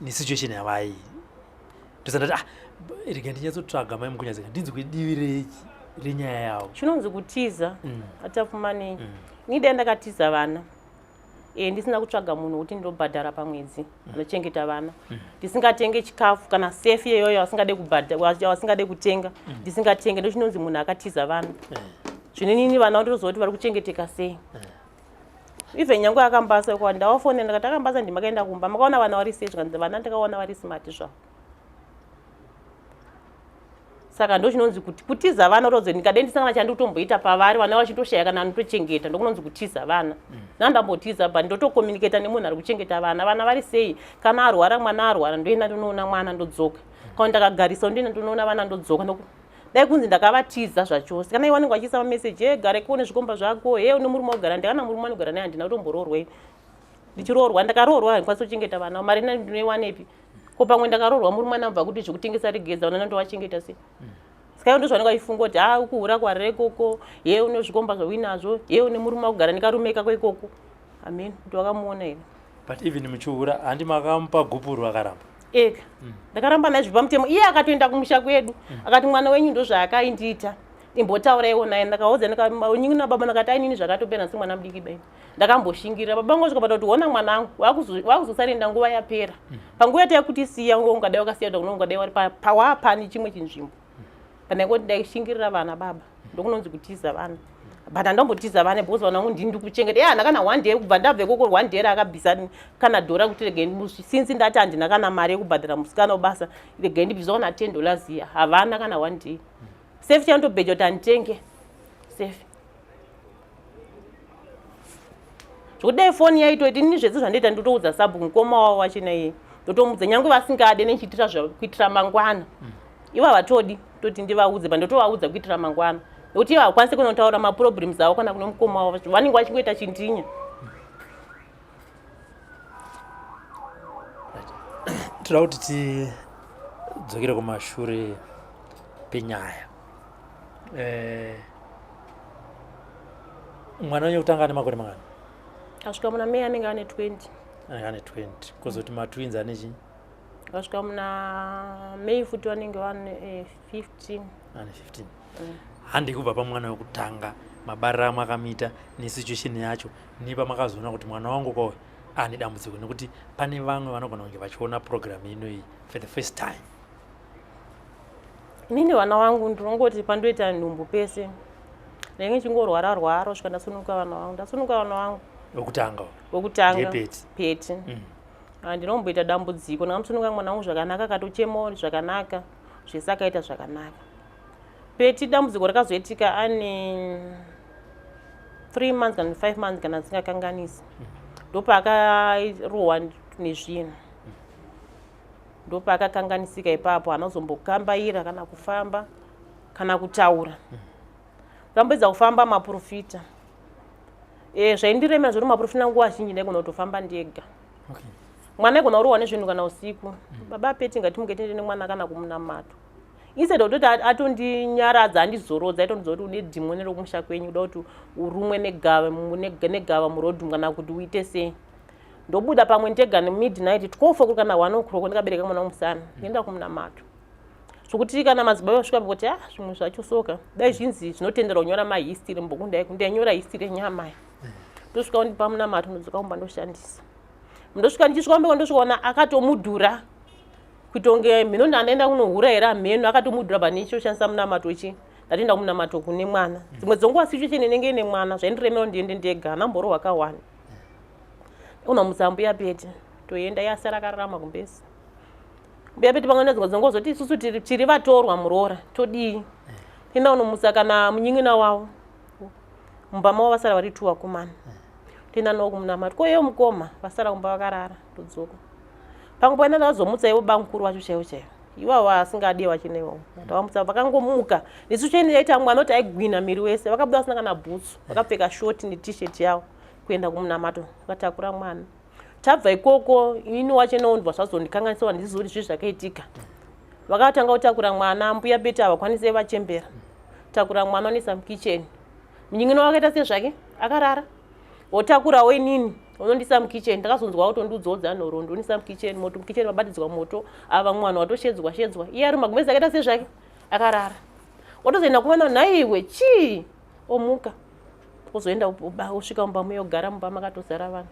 nesituation yavai. Ndosandati ah, rega ndinyatsotsvaga mai Mukunyazika, ndinzwe divi renyaya yavo. Chinonzi kutiza atafumanei ini dai ndakatiza vana ndisina kutsvaga munhu wekuti ndinobhadhara pamwedzi anochengeta vana, ndisingatenge chikafu kana sefi iyoyo asingade kubhadhara, asingade kutenga, ndisingatenge, ndochinonzi munhu akatiza vana. Zvinonini vana ndotoziva kuti vari kuchengeteka sei. Even nyange akambasa kwa ndavafonera ndakati akambasa, ndimakaenda kumba makaona vana vari sei? Zvikanzi vana ndakaona vari smart zvavo. Saka ndo chinonzi kuti kutiza vana utozi ndikade ndisina kana chandikutomboita pavari vana vachitoshaya kana anotochengeta, ndokunonzi kutiza vana. Nandambotiza but ndotokommunicata nemunhu ari kuchengeta vana, vana vari sei, kana arwara mwana arwara ndoenda ndonoona mwana ndodzoka, kana ndakagarisa ndoenda ndonoona vana ndodzoka. Dai kunzi ndakavatiza zvachose, kana iwe vanenge vachiisa mameseji e gare kuone zvikomba zvako, he une murume wagara, ndakana murume anogara naye, handina kutomboroorwei. Ndichiroorwa, ndakaroorwa, handikwanisi kuchengeta vana, mari ndinoiwanepi? Ko pamwe ndakaroorwa murume anobva kuti zvekutengesa regeza, vana ndovachengeta sei? Saka ivo ndozvanenge vachifunga kuti ha ukuhura kwarire ikoko, ye une zvikomba zvauinazvo, ye une murume wakugara nekarume kako ikoko. Amen, kuti wakamuona here? But even muchiura handi makamupa gupuru akaramba? Eka, ndakaramba naye zviri pamutemo. Iye akatoenda kumusha kwedu akati mwana wenyu ndozvaakaindiita, imbotauraiwo naye. Ndakaudza nyingi baba, ndakati ainini zvakatopera semwana mudiki bai ndakamboshingirira. Baba vangu vasvika kuti hona mwanangu wakuzosarenda nguva yapera, panguva yataikuti siya ungadai wakasiya kuti ungadai wari pawapani chimwe chinzvimbo pandaingoti ndaishingirira vana baba. Ndokunonzi kutiza vana, but handambotiza vana because vana vangu ndini ndikuchengeta. Iye handina kana one day kubva ndabva ikoko, one day raakabvisa kana dhora kuti regei, since ndati handina kana mari yekubhadhara musikana webasa, regei ndibvisa kana $10 iya. Havana kana one day sefi chandobheja kuti handitenge sefi, zvekuti dai foni yaitoiti ini zvese zvandoita ndotoudza sabhuku mukoma wavo wachina iye, ndotomudza nyange vasingade nechiitira kuitira mangwana. Ivo havatodi toti ndivaudze, pa ndotovaudza kuitira mangwana, nekuti ivo havakwanisi kunotaura maproblems avo kana kune mukoma wavo, vanenge vachingoita chindinya. Toda kuti tidzokere kumashure penyaya. Mwana wenyu kutanga ane makore mangani? Asvika muna May anenge ane 20. Anenge ane 20. Kozoti matwins ane chii? Asvika muna May futi vanenge vane 15. Ane 15. Handi kubva pamwana wekutanga, mabariro amakamuita nesituation yacho, nepamakazoona kuti mwana wangu kwawe ane dambudziko, nekuti pane vamwe vanogona kunge vachiona program ino iyi for the first time. Inini vana vangu ndinongoti pandoita nhumbu pese ndinenge chingorwara rwara kusvika ndasunuka vana vangu, ndasunuka vana vangu. Wekutanga? Wekutanga. Ndepeti. Peti. Ndinomboita dambudziko, ndakamusunuka mwana wangu zvakanaka, akatochemawo zvakanaka, zvese akaita zvakanaka. Peti dambudziko rakazoitika ane 3 months kana 5 months kana ndisingakanganisi, ndopaakarohwa nezvinhu, ndopaakakanganisika ipapo, haana kuzombokambaira kana kufamba kana kutaura. Ndamboedza kufamba maprofita, zvaindiremera zvoti maprofita nguva zhinji ndaigona kutofamba ndega. Mwana aigona kurohwa nezvinhu kana usiku. Baba Peti, ngatimuke tiende nemwana kana kumunamato. Instead of kutoti atondinyaradza andizorodza, aitondiudza kuti une dhimoni rokumusha kwenyu, uda kuti urumwe negava negava murodhi kana kuti uite sei. Ndobuda pamwe ndega nemidnight 12 o'clock kana 1 o'clock, ndikabereka mwana womusana, ndienda kumunamato, zvokuti kana madzibaba vasvika kuti ah, zvimwe zvacho soka dai zvinzi zvinotenderwa kunyora mahistory mubhuku, ndainyora history yenyama iyi. Ndosvika undipa munamato, ndodzoka kumba ndoshandisa. Ndosvika, ndichisvika kumba ndosvikaona akatomudhura kuita kunge mheno ndandaenda kunohura here, amheno akatomudhura pane choshandisa munamato chi ndatoenda kumunamato kune mwana. Dzimwe dzenguva situation inenge ine mwana zvaindiremera ndiende ndega, hanamborohwa kawani unomutsa mbuya Peti, toenda yasara akararama kumbesi. Mbuya Peti pamwe nedzimwe dzenguva zoti isusu tiri vatorwa muroora todii, enda unomutsa kana munyin'ina wavo mumba mavo vasara vari tu vakomana, toenda navo kumunamato. Ko iye mukoma vasara kumba vakarara, todzoka pamwe paenda ndakazomutsa ivo bamukuru vacho chaivo chaivo ivavo asingadi vachine ivovo, ndavamutsa vakangomuka nesu cheni yaita mwana kuti aigwina miri wese, vakabuda vasina kana bhutsu, vakapfeka shoti neT-shirt yavo kuenda kumunamato vakatakura mwana. Tabva ikoko inini wacho inondwa zvazondikanganisa handizivi kuti zvii zvakaitika. Vakatanga kutakura mwana mbuya Beti havakwanise vachembera. Takura mwana onoisa mukitchen. Munyin'ina wakaita sezvake akarara. Wotakurawo inini unondisa mukitchen ndakazonzwa watondiudzodza nhoroondo unisa mukitchen moto mukitchen mabatidzwa moto ava mwana watoshedzwa shedzwa iye ari magumbezi akaita sezvake akarara. Watozoenda kuvana nhaiwe chii omuka ozoenda osvika mumba muye ogara mumba makatozara vanhu.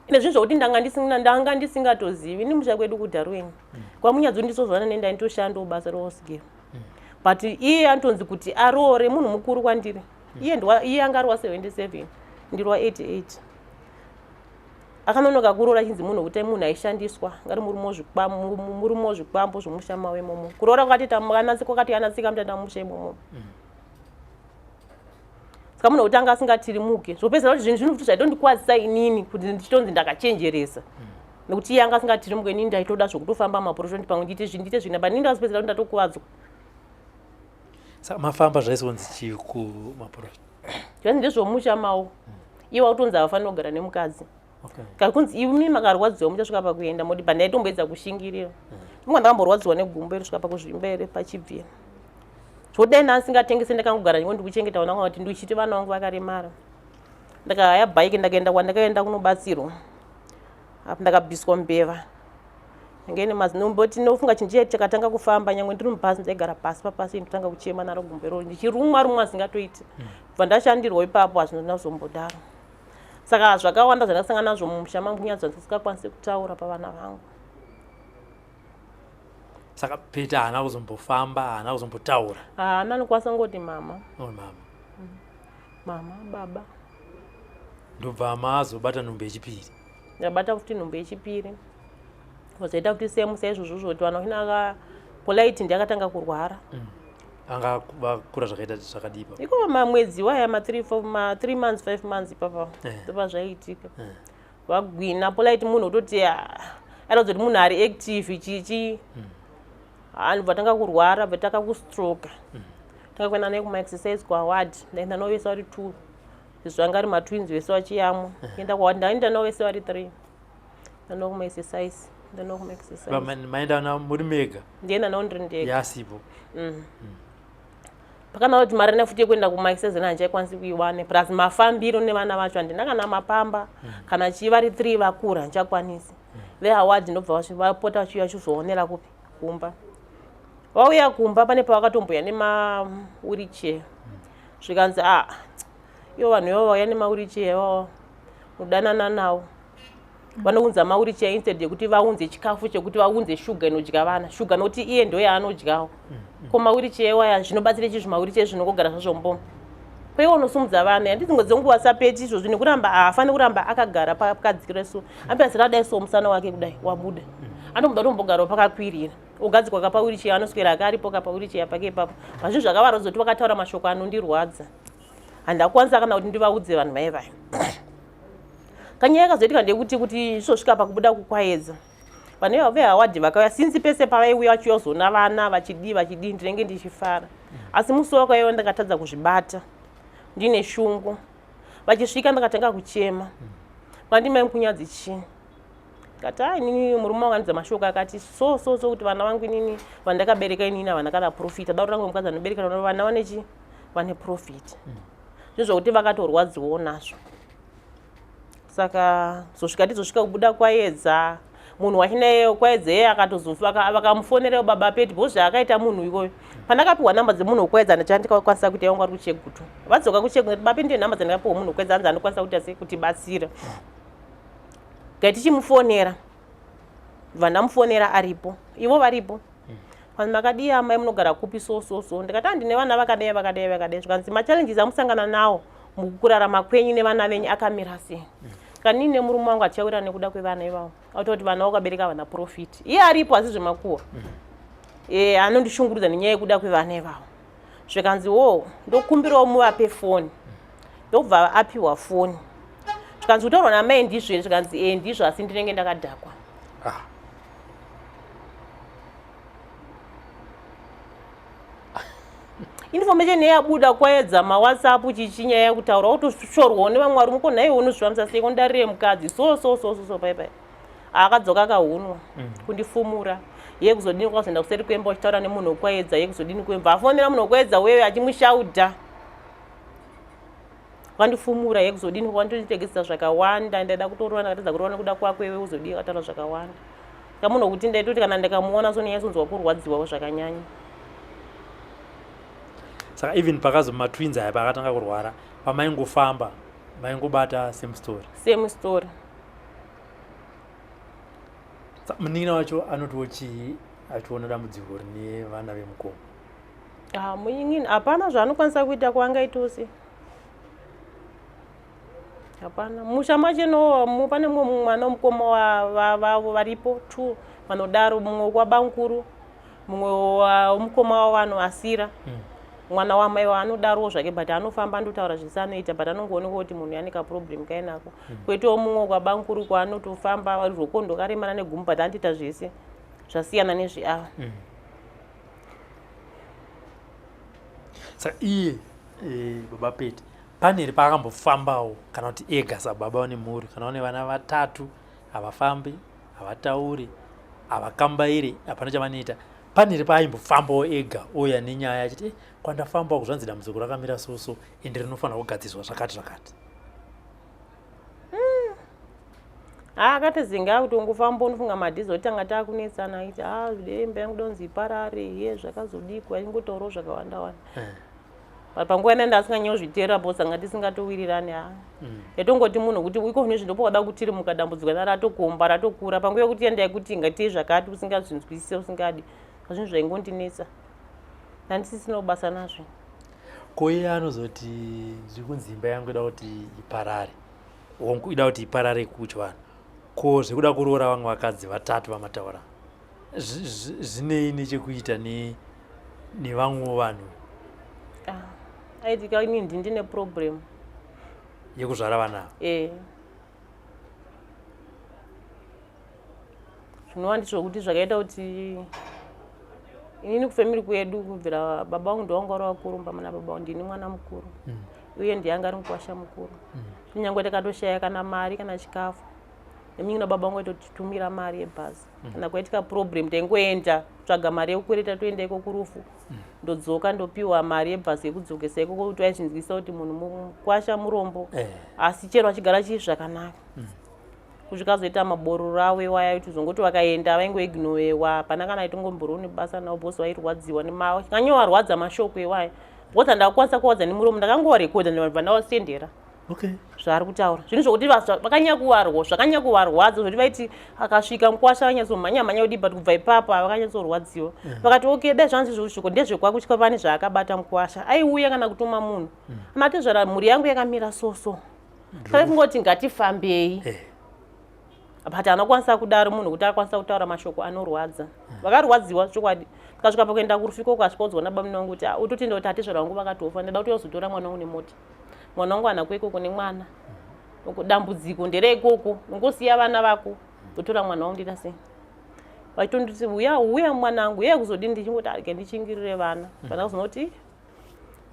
Ine zvinhu zvokuti ndanga ndisina ndanga ndisingatozivi ini musha kwedu kuDarwin mm. kwamunyadzi ndisozvana nenda nditoshandawo basa rehouse mm. but iye anotonzi kuti aroore munhu mukuru kwandiri mm. iye ndiwa iye anga ari wa 77 ndiri wa 88 akanonoka kuroora chinzi munhu wekuti munhu aishandiswa ngari murume wozvikwambo zvomusha mavo imomo kuroora kwakati kwakati anatsika mutanda musha imomo mm. Saka munhu wekuti anga asingatirimuke zvopedzera kuti zvinhu zvinhu futi zvaitondikuwadzisa inini kuti ndichitonzi ndakachenjeresa mm. nekuti iye anga asingatirimuke inini ndaitoda zvokutofamba maporofita kuti pamwe ndiite zvinhu ndiite zvinhu but inini ndazopedzera kuti ndatokuvadzwa. Saka mafamba zvaisonzi chii kumaporofita? Zvainzi ndezvomusha mawo mm. iye wakutonzi havafaniri kugara nemukadzi. Okay. Kakunzi imi makarwadziwa muchasvika pakuenda modi but ndaitomboedza kushingirira. Mm. Ndinga ndakamborwadziwa negumbo iri kusvika pakuzvimba here pachibvira. Zvodai ndasingatengese ndakangogara ndingo ndikuchengeta vana vangu kuti ndichiti vana vangu vakaremara. Ndakahaya bike ndakaenda kwandakaenda kunobatsirwa. Apo ndakabviswa mbeva. Ndenge nemazinomboti ndinofunga chinhu chiya chakatanga kufamba nyangwe ndiri mubhazi ndaigara pasi papasi ndotanga kuchema naro gumbo iroro ndichirumwa rumwa zingatoiti. Mm. Bva ndashandirwa ipapo hazvina kuzombodaro. Saka zvakawanda zvandakasangana nazvo mumusha mangu kunyadzwa ndisingakwanisi kutaura pavana vangu. Saka Peter haana kuzombofamba, haana kuzombotaura. Haana, anokwanisa kungoti mama. Oh, mama. Mm. Mama, baba. Ndobva mazobata nhumbu yechipiri. Ndabata futi nhumbu yechipiri. Vazoita futi same saizvozvo zvoti vanhu vachinaka Polite ndiye akatanga kurwara. Mm. Anga vakura zvakaita zvakadii ipapo? Iko mamwedzi waya ma 3 4 ma 3 months 5 months ipapa. Eh. Ndopa zvaiitika. Eh. Vagwina Polite munhu ototi ah, anoratidza kuti munhu ari active chichi. Mm. Anobva tanga kurwara bva taka kustroke. Mm. Tanga kuenda naye kuma exercise kwa ward. Ndaenda navo vese vari 2. Sezvo anga ari matwins vese vachiyamwa. Eh. Kuenda kwa ward ndaenda navo vese vari 3. Ndaenda kuma exercise. Ndaenda kuma exercise. Maenda na muri mega? Ndienda navo ndiri ndega. Yasipo. Mm. Mm. Pakana kuti mari nefuti yekuenda kuma exercise handichaikwanisi kuiwana plus mafambiro nevana vacho handina kana mapamba mm. kana chii vari 3 vakura handichakwanisi. Mm. Vehaward ndobva vapota vachiuya vachizoonera kupi kumba. Vauya kumba pane pavakatomboya nema wheelchair. Mm. Zvikanzi ah ivo vanhu ivavo vauya nema wheelchair ivavo mudanana nawo vanounza maurichair instead yekuti vaunze chikafu chekuti vaunze shuga inodya vana shuga nokuti iye ndo yaanodyawo mm, mm. ko maurichair waya zvinobatsira chii zvimaurichair zvinongogara zvazvo mbomo kweiwe unosumudza vana yandi dzimwe dzenguva sapeti izvozvi nekuramba haafaniri kuramba akagara pakadzikira so ambazira adai so musana wake kudai wabuda mm. anomuda kutombogarawo pakakwirira ogadzikwa kapawiricheya anoswera akaripo kapawiricheya pake ipapo pazvinhu zvakavarodza kuti vakataura mashoko anondirwadza handakwanisa kana kuti ndivaudze vanhu vaye vaya kanyaya kazoitika ndeyekuti kuti zvosvika pakubuda kukwaedza vane vehawadhi vakauya sinzi pese pavaiuya vachiuya kuzoona vana vachidii vachidii ndinenge ndichifara asi musi wakaiwa ndakatadza kuzvibata ndine shungu vachisvika ndakatanga kuchema vandimai mukunyadzi chii ndikati a inini murume wangu anidza mashoko akati so so so kuti vana vangu inini vandakabereka inini havana kana profit ada kuti mukadzi anobereka vana vane chi vane profit mm. zvinhu zvokuti vakatorwadziwawo nazvo saka zosvika tizosvika kubuda kwayedza munhu wachinaye kwaedza iye akatozofa vakamufonerawo baba peti because zvaakaita munhu iwoyo pandakapiwa namba dzemunhu wekwaedza ndichandikakwanisa kuita yangu ari kuchegutu vadzoka kuchegutu baba peti ndiye namba dzandakapiwa munhu wekwaedza anzi anokwanisa kuita sei kutibatsira gai tichimufonera bva ndamufonera aripo ivo varipo kwanzi makadii amai munogara kupi so so so ndikati handine vana vakadai vakadai vakadai zvikanzi machallenges amusangana nawo mukurarama kwenyu nevana venyu akamira sei kanini nemurume wangu atichawira nekuda kwevana ivavo auta kuti vana vakabereka vana profit iye aripo asi zvemakuwa mm. e, anondishungurudza nenyaya yekuda kwevana ivavo zvikanzi wo ndokumbirawo muvape foni ndokubva apiwa foni zvikanzi kutaurwa namai ndizvo here zvikanzi e ndizvo asi ndinenge ndakadhakwa ah. Information yabuda kwaedza mawhatsapp chichi nyaya yekutaura wotoshorwawo nevamwe varume ko nhaiwe unozvifambisa sei kondarire mukadzi so so so so so pai pai akadzoka akahunwa mm. kundifumura ye kuzodini kwakazoenda kuseri kwemba uchitaura nemunhu wekwaedza ye kuzodini kwemba afonera munhu wekwaedza wewe achimushauda wakandifumura ye kuzodini wanditegesa zvakawanda ndaida kutorova ndakatadza kurova nekuda kwako iwe uzodii akataura zvakawanda saka munhu wekuti ndaitoti kana ndikamuona so ndinyatsonzwa kurwadziwa zvakanyanya saka even pakazo matwins aya paakatanga kurwara pamaingofamba maingobata same story same story munin'ina wacho anotiwo chii achiona dambudziko rine vana vemukoma ah, munin'ina hapana zvaanokwanisa kuita kwaangaitose hapana musha macho no pane mumwe mwana womukoma vavo varipo two vanodaro mumwe wekwabankuru mumwe womukoma wavo anoasira mm. mwana wamai waanodarowo zvake but anofamba andotaura zvese anoita but anongoonekwa kuti munhu ane kaproblem kainako mm. kwoitawo mumwe kwabankuru kwaanotofamba rwoko ndokaremara negumu but anotoita zvese zvasiyana nezveava mm. Saka iye e, baba Pete pane here paakambofambawo kana kuti ega sababa vane mhuri kana vane vana vatatu havafambi havatauri havakambairi hapana chavanoita pane here paaimbofambawo ega ouya nenyaya achiti eh, kwandafambawo kuzvanzi dambudziko rakamira soso ende rinofanira kugadziswa zvakati zvakati hmm. Ah, akatozinga kuti ungofamba unofunga madhizi oti tanga takunetsana aiti a ah, imba yangu donzi iparare ye zvakazodikwa ingotaurawo zvakawanda wanda eh. But panguva ina ndasinganyozviteerera because anga tisingatowirirani ha mm. yatongoti munhu kuti iko zvino zvindopa wada kutirimuka dambudziko na ratokomba ratokura panguva yekuti yandai kuti ngatei zvakati usingazvinzwisise usingadi zvinhu zvaingondinetsa ndandisisina basa nazvo ko iye anozoti zviri kunzi imba yangu ida kuti iparare hongu ida kuti iparare kuchivanhu ko zvekuda kuroora vamwe vakadzi vatatu vamataura zvinei nechekuita nevamwewo vanhu ah, aitika ini ndi ndine problem yekuzvara vana ava eh. zvinova ndizvo kuti zvakaita kuti inini kufamily kwedu kubvira baba vangu ndovanga vari vakuru mba mana baba vangu ndini mwana mukuru mm. uye ndiye anga ari mukwasha mukuru mm. kunyange takatoshaya kana mari kana chikafu nemunin'ina baba vangu aitotitumira mari yebhazi mm. kana kwaitika problem taingoenda kutsvaga mari yekukwereta toenda iko kurufu mm. ndodzoka ndopiwa mari yebhazi yekudzokesa ikoko kuti vaizvinzwisa kuti munhu mukwasha murombo eh. asi chero achigara chii zvakanaka mm. kusvika azoita mabororo avo iwaya kuti zongoti vakaenda vaingoignowewa hapana kana aitongomboriwo nebasa navo bcause vairwadziwa kanyovarwadza mashoko iwaya because handakukwanisa kuwadza nemuromo ndakangowarekodha ndibva ndawasendera okay. zvaari kutaura zvinhu zvokuti vakanyanya kuvarwa zvakanyanya kuvarwadza zvokuti vaiti akasvika mukwasha vanyatsomhanya mhanya kudii but kubva ipapo vakanyatsorwadziwa mm. vakati okay dai zvanzi zvousviko ndezvekwakutya pane zvaakabata mukwasha aiuya kana kutuma munhu mm. amatezvara mhuri yangu yakamira so so saka kungoti ngatifambei eh. but anokwanisa kudaro munhu kuti akwanisa kutaura mashoko anorwadza mm. vakarwadziwa chokwadi tikasvika pakuenda kurufiko kwasvika udzwa nabamuna wangu kuti ah, utotenda kuti atezvara vangu vakatofa ndada kuti uzotora mwana wangu nemota mwana wangu ana kuikoko nemwana mm. dambudziko ndereikoko ungosiya vana vako totora mwana wangu ndita sei vachitonditi uya uya mwanangu uye kuzodini ndichingoti arege ndichingirire vana mm. vana kuzonoti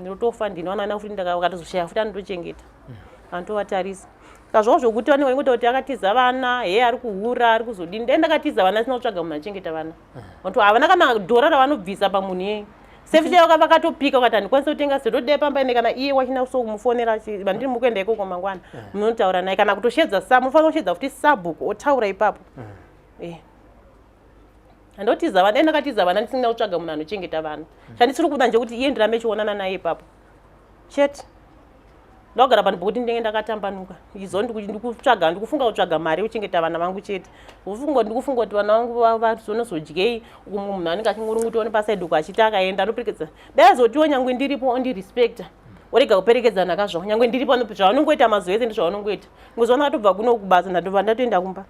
ndinotofa ndine vana vana futi ndakatozoshaya futi anotochengeta mm. anotovatarisa saka zvavo zvokuti vanenge vaingoita kuti akatiza vana he ari kuhura ari kuzodini dai ndakatiza vana asina kutsvaga munhu achengeta vana mm. vantu havana kana dhora ravanobvisa pamunhu iyeye sefi chaivo vakatopika vakati handikwanisa kutenga zotodei pamba ine kana iye wachina so kumufonera vandiri mukuenda ikoko mangwana mm. munotaura naye kana kutoshedza sa munofanira kushedza futi sabhuku otaura ipapo eh. Ndotiza vana, dai ndakatiza vana ndisina kutsvaga munhu anochengeta vana. Mm. Chandisiri kuda ndechekuti iye ndirambe chionana naye ipapo. Chete. Ndogara panhu pokuti ndinenge ndakatambanuka. Izo ndikutsvaga, ndikufunga kutsvaga mari yekuchengeta vana vangu chete. Kufunga ndikufunga kuti vana vangu vazonozodyei uku mumwe munhu anenge achingorungutiwa nepasaidi uko achiti akaenda anoperekedza. Dai azotiwo nyangwe ndiripo ondirespecta. Orega kuperekedzana kazvo. Nyangwe ndiripo zvavanongoita mazuva ese ndizvavanongoita. Ngozoona atobva kuno kubasa ndatobva ndatoenda kumba.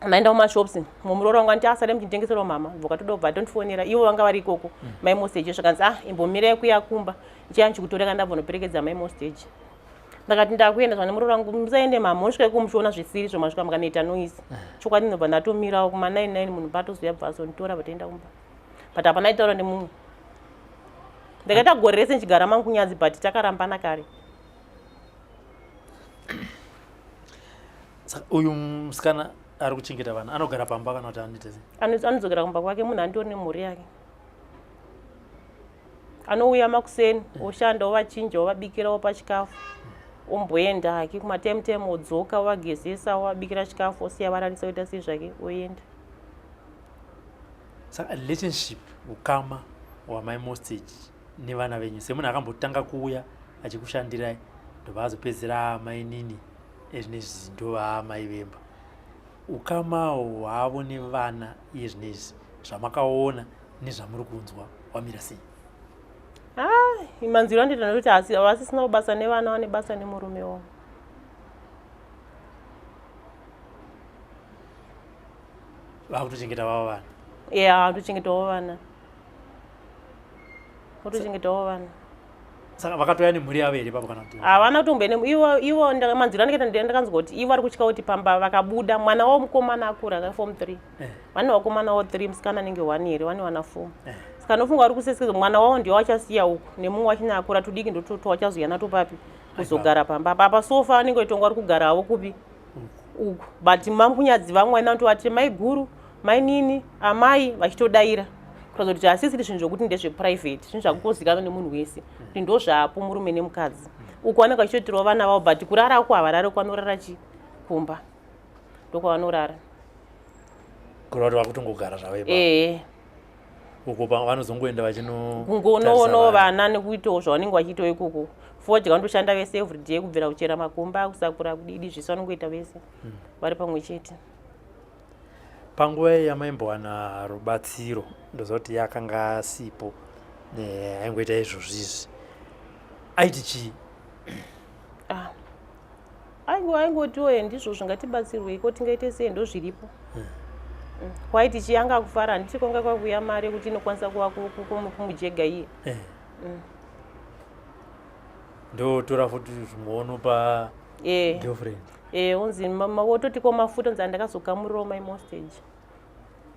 Maenda kumashops muroora wangu anti asare ah, muchinditengeserawo mama bvoka toda kubva atondifonera ivo vanga vari ikoko mm. mai mostage zvakanzi ah imbomirai kuya kumba ndichiya ndichikutora kana ndabva noperekedza mai mostage ndakati ndakuenda zvane muroora wangu musaende mama unosvika iko muchiona zvisiri zvo masvika mukanoita noise mm. chokwadi ndobva ndatomirawo kuma 99 munhu paatozoya bva azonditora vatoenda kumba but hapana aitaura nemumwe. Ndakaita gore rese ndichigara mangunyadzi but takarambana kare. Saka uyu musikana ari kuchengeta vana anogara pamba kana kuti anoita sei? Anodzokera kumba kwake munhu anditori nemhuri yake. Anouya makuseni oshanda ovachinja ovabikira opa chikafu omboenda hake kumatime time odzoka ovagezesa ovabikira chikafu osiya vararisa oita sei zvake oenda. Saka relationship ukama hwamai Mostage nevana venyu semunhu akambotanga kuuya achikushandirai ndobva azopedzera amainini ezvinezvi ndovaamai vemba ukama hwavo nevana iye zvinezvi zvamakaona nezvamuri kunzwa wamira sei? Ah, manzwiro andoita nekuti asi havasisina basa nevana vane basa nemurume wavo. Vakutochengeta vavo vana? Yeah, vakutochengetawo vana. Votochengetawo vana. Saka vakatouya nemhuri yavo here ipapo kana kuti? Havana kutomboenda ivo ivo manzwiro andoita ndakanzwa kuti ivo vari kutya kuti pamba vakabuda mwana wavo mukomana akura ka form 3. Eh. Vane vakomana wavo 3 musikana anenge 1 here vane vana 4. Eh. Saka nofunga vari kuseseka mwana wavo ndiwo achasiya uku nemumwe wachina akura tudiki ndotwachazouya nato papi kuzogara pamba apa apa sofa vanenge vaitonga vari kugara havo kupi uku but mamunyadzi vamwe vaina kutovati maiguru mainini amai vachitodaira kuratidza kuti hasisiri zvinhu zvokuti ndezveprivate zvinhu zvakungozikanwa nemunhu wese kuti ndozvapo murume nemukadzi uku vanenge vachitoitirawo vana vavo but kurara uku havarari uku vanorara chi kumba ndokwavanorara kureva kuti vakutongogara zvavo ipapo ehe uko vanozongoenda vachino kungonoonawo vana nekuitawo zvavanenge vachiitawo ikoko fodya vanotoshanda vese everyday kubvira kuchera makomba kusakura kudidi zvese vanongoita vese hmm. vari pamwe chete panguva iyi yamaimbowana rubatsiro ndoziva kuti yakanga asipo eh, aingoita izvozvi izvi aiti chii ah. Aingotiwo he ndizvo zvingatibatsirwei ko tingaite sei ndozviripo. Hmm. Mm. Kwaiti chii anga akufara handiti kwanga kwakuya mari yekuti inokwanisa kuva kumujega iye. Eh. Mm. Ndotora futi zvimwe pa eh. girlfriend. Eh, unzi wototi ko mafuta nzi andakazokamurirawo mai mostage.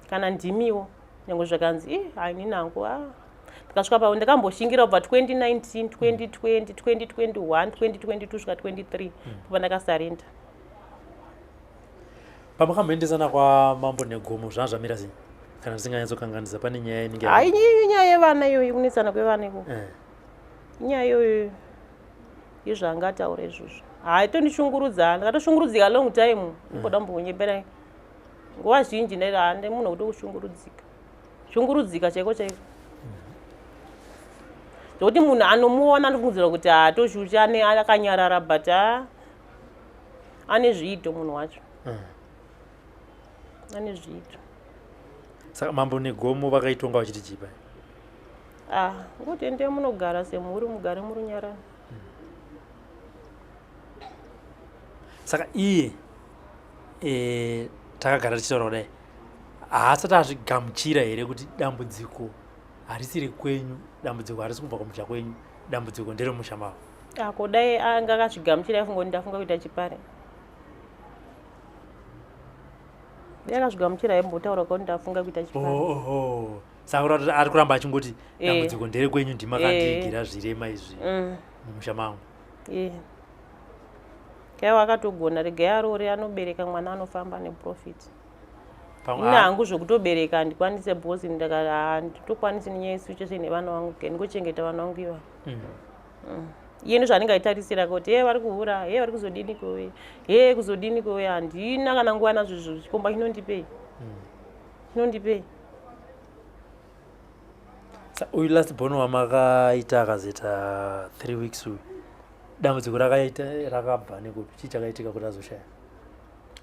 Kana ndimiwo nyange zvakanzi ih haini nangu ah. Ndikasvika pa ndakamboshingira kubva 2019 2020 2021 2022 kusvika 23 kubva ndakasarenda. Pamakamboendesana kwamambo Negomo zvanga zvamira sei? Kana ndisinganyatsokanganisa pane nyaya inenge Hayi inyaya yevana iyoyo kunetsana kwevana ikoko. Eh. Inyaya iyoyo yezvaanga ataura izvozvo. Hayi tondishungurudza ndakatoshungurudzika long time. Ndimboda kumbonyepera nguva zhinji ndaiti hande munhu wekuti kushungurudzika. Shungurudzika chaiko chaiko. Zvekuti munhu anomuona anofungidzira kuti haatoshusha ane akanyarara but a ane zviito munhu wacho. Mm. Ane zviito. Saka mambo negomo vakaitonga vachiti chii paya? Ah, ngoti endai munogara semhuri mugare murunyararo. Mm. Saka iye e, takagara tichitaura kudai haasati azvigamuchira here kuti dambudziko harisi rekwenyu dambudziko harisi kubva kumusha kwenyu dambudziko nderemusha mavo ako dai anga akazvigamuchira aifunga kuti ndafunga kuita chipare dai akazvigamuchira aimbotaura kuti ndafunga kuita chipare oh, oh, oh. saka kuti ari kuramba achingoti eh. dambudziko nderekwenyu ndimakandiigira eh. zvirema izvi mm. mumusha mangu eh. Kaiwa akatogona regai aroore anobereka mwana anofamba neprofit. Ini hangu zvekutobereka handikwanise because handitokwanisi nenyaya yesituation nevana vangu ke ndikochengeta vana vangu iva. Mm. Mm. Iye ndozvaanenge aitarisira kuti he vari kuhura he vari kuzodini kowe he kuzodini kowe handina kana nguva nazvo izvo chikomba chinondipei mm. chinondipei. Uyu last born wamakaita akazoita 3 weeks uyu dambudziko rakaita rakabva nekupi chii chakaitika kuti azoshaya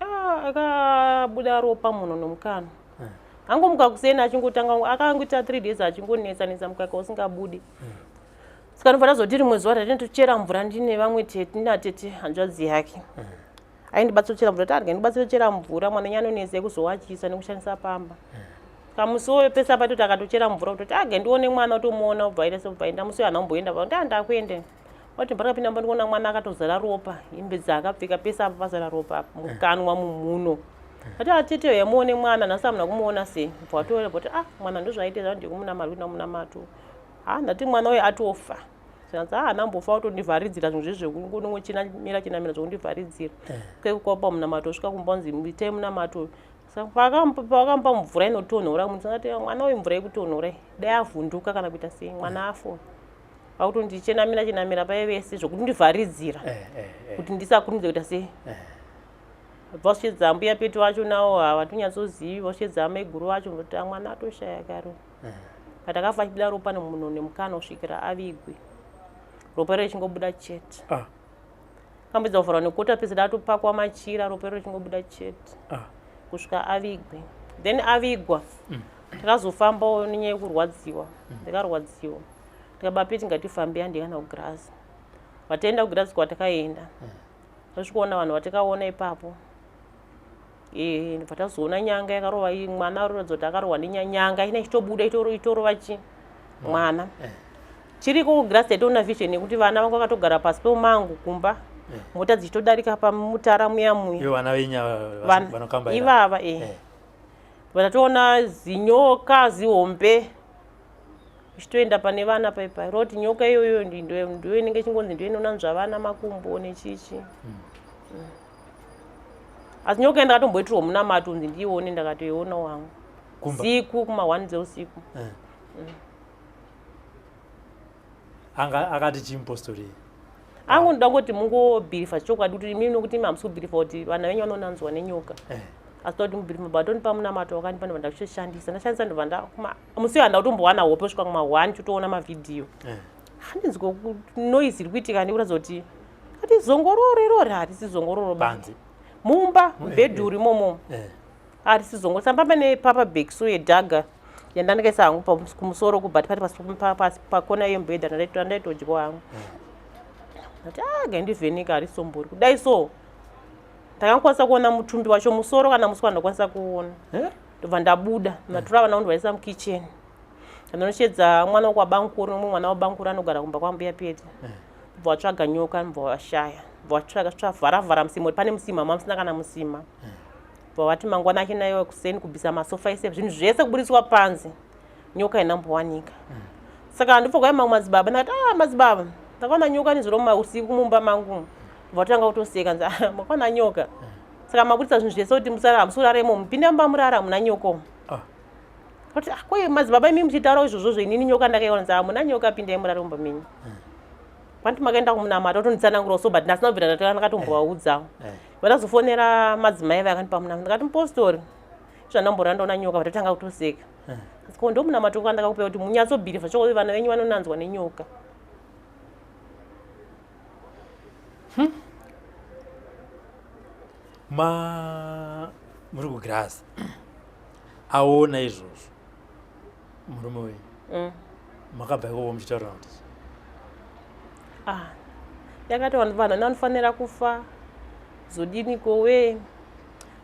ah, akabuda ropa munhu nomukana eh. angomuka kuseni achingotanga akangoita three days achingonetsa netsa mukaka usingabudi hmm. saka ndobva tazoti rimwe zuva tatinotochera mvura ndine vamwe tete ndinatete hanzvadzi yake hmm. aindibatsira kuchera mvura targa ndibatsira kuchera mvura mwana nyanonetsa yekuzowachisa nekushandisa pamba hmm. kamusi uyo pese apa toti akatochera mvura kutoti age ndione mwana utomuona ubva aita sebva aenda musi uyo haana kumboenda pa kuti ndakuende wati ndakapinda mba ndikuona mwana akatozara ropa hembe dzaakapfeka pese apa pazara ropa apa mukanwa mumhuno ati atete ah, yamuone mwana nhasi amuna kumuona sei bva watoona kuti ah mwana ndozvaite zva ndikumunamari kuita munamato Ha, ndati mwana uyu atofa. Zvikanzi haana mbofa, kutondivharidzira zvinhu zvezvekunongochinamira chinamira zvokundivharidzira. Kwekukwapa munamato usvika kumba unzi itai munamato. Saka pavakampa mvura inotonhora, munhu akati mwana uyu mvura yekutonhora iyi dai avhunduka kana kuita sei, mwana afa. Vakutondichenamira chenamira paye vese zvokundivharidzira kuti ndisakurumidze kuita sei. Vasvedza mbuya Petu vacho nawo havatonyatsozivi, vasvedza amaiguru vacho kuti mwana atoshaya kare. But akafa achibuda ropa nemunhu nemukana kusvikira avigwe, ropa iro richingobuda chete. Kambedza kuvharwa nekota pese datopakwa machira, ropa iro richingobuda chete kusvika avigwe. Then avigwa, takazofambawo nenyaya yekurwadziwa. Ndakarwadziwa, ndikabapeti ngatifambe, handei kana kugirazi. Vataenda kugirazi kwatakaenda, tasvikoona vanhu vatakaona ipapo. Ndobva tazoona nyanga yakarova mwana, aroratidza kuti akarohwa nenyanga ina ichitobuda itorova chi mwana. Chiriko kugirasi taitoona vision yekuti vana vanga vakatogara pasi pemumango kumba, mota dzichitodarika pamutara muya muya. Ivo vana venyu ava vanokambaira? Ivava e. Vatatoona zinyoka zihombe ichitoenda pane vana paipai, roti nyoka iyoyo ndiyo inenge ichingonzi ndiyo inonanzva vana makumbo nechichi. Asi nyoka ndakatomboitirwa munamato unzi ndiione, ndakatoiona wangu. Kumba? Siku kuma1 dzeusiku. Anga akati chimupostori? Angu ndoda kuti mungobhirifa chokwadi kuti imimi, nokuti imi hamusi kubhirifa kuti vana venyu vanonanzwa nenyoka. Asi toda kuti mubhirifa. Batonipa munamato wakandipa, ndobva ndachoshandisa, ndashandisa, ndobva musi uyo handa kutombowana hope kusvika kuma1, chotoona mavhidhiyo. Handinzwa noise iri kuitika, ndikuratidza kuti ati zongororo irori harisi zongororo. Panze? Mumba, mubhedhuru imomo. Harisi zongororo. Samba pane papa bhekso yedhaga yandandikaisa hangu kumusoro kubhat pati pasi pakona yemubhedha ndaitodyawo hangu. Ndati a gandivheneka, harisi sombori kudai. So ndakakwanisa kuona mutumbi wacho, musoro kana muswa ndakwanisa kuona. Ndobva ndabuda, ndatora vana kundovaisa mukicheni, ndanoshedza mwana wokwabankuru, nomwe mwana wabankuru anogara kumba kwambuya Peti. Bva watsvaga nyoka, bva washaya, bva watsvaga vharavhara musima, pane musima mamusina kana musima. Bva vati mangwana achinayiwa kuseni kubvisa masofa ese, zvinhu zvese kubudiswa panze, nyoka inambowanika. Saka ndibva kwai mamwe madzibaba, ndakati a madzibaba, ndakaona nyoka nezuro mausiku mumba mangu. Bva vatanga kutoseka, nzi "Ah, makaona nyoka? Saka mabudisa zvinhu zvese kuti musara hamusi imo, mupinde mumba murara, hamuna nyoka umu." Kuti ah, koi madzibaba, imi muchitaura izvozvozvo, inini nyoka ndakaiona. Nzi hamuna nyoka, pindai murare mumba menyu. Panti makaenda kumunamato otonditsanangurawo so, but ndasina kubvira ndatanga ndakatombovaudzawo. Vatazofonera madzimai vakandipa munamato, ndakati mupostori, zvandambora ndaona nyoka. Vatatanga kutoseka. Asi ko ndo munamato kwandakakupa kuti munyatsobhirifa chokwadi vana venyu vanonanzwa nenyoka. Ma muri kugirasi, aona izvozvo murume wenyu, makabva ikoko muchitaura kuti? Ah, yakati vanhu vanofanira kufa zodini kowe,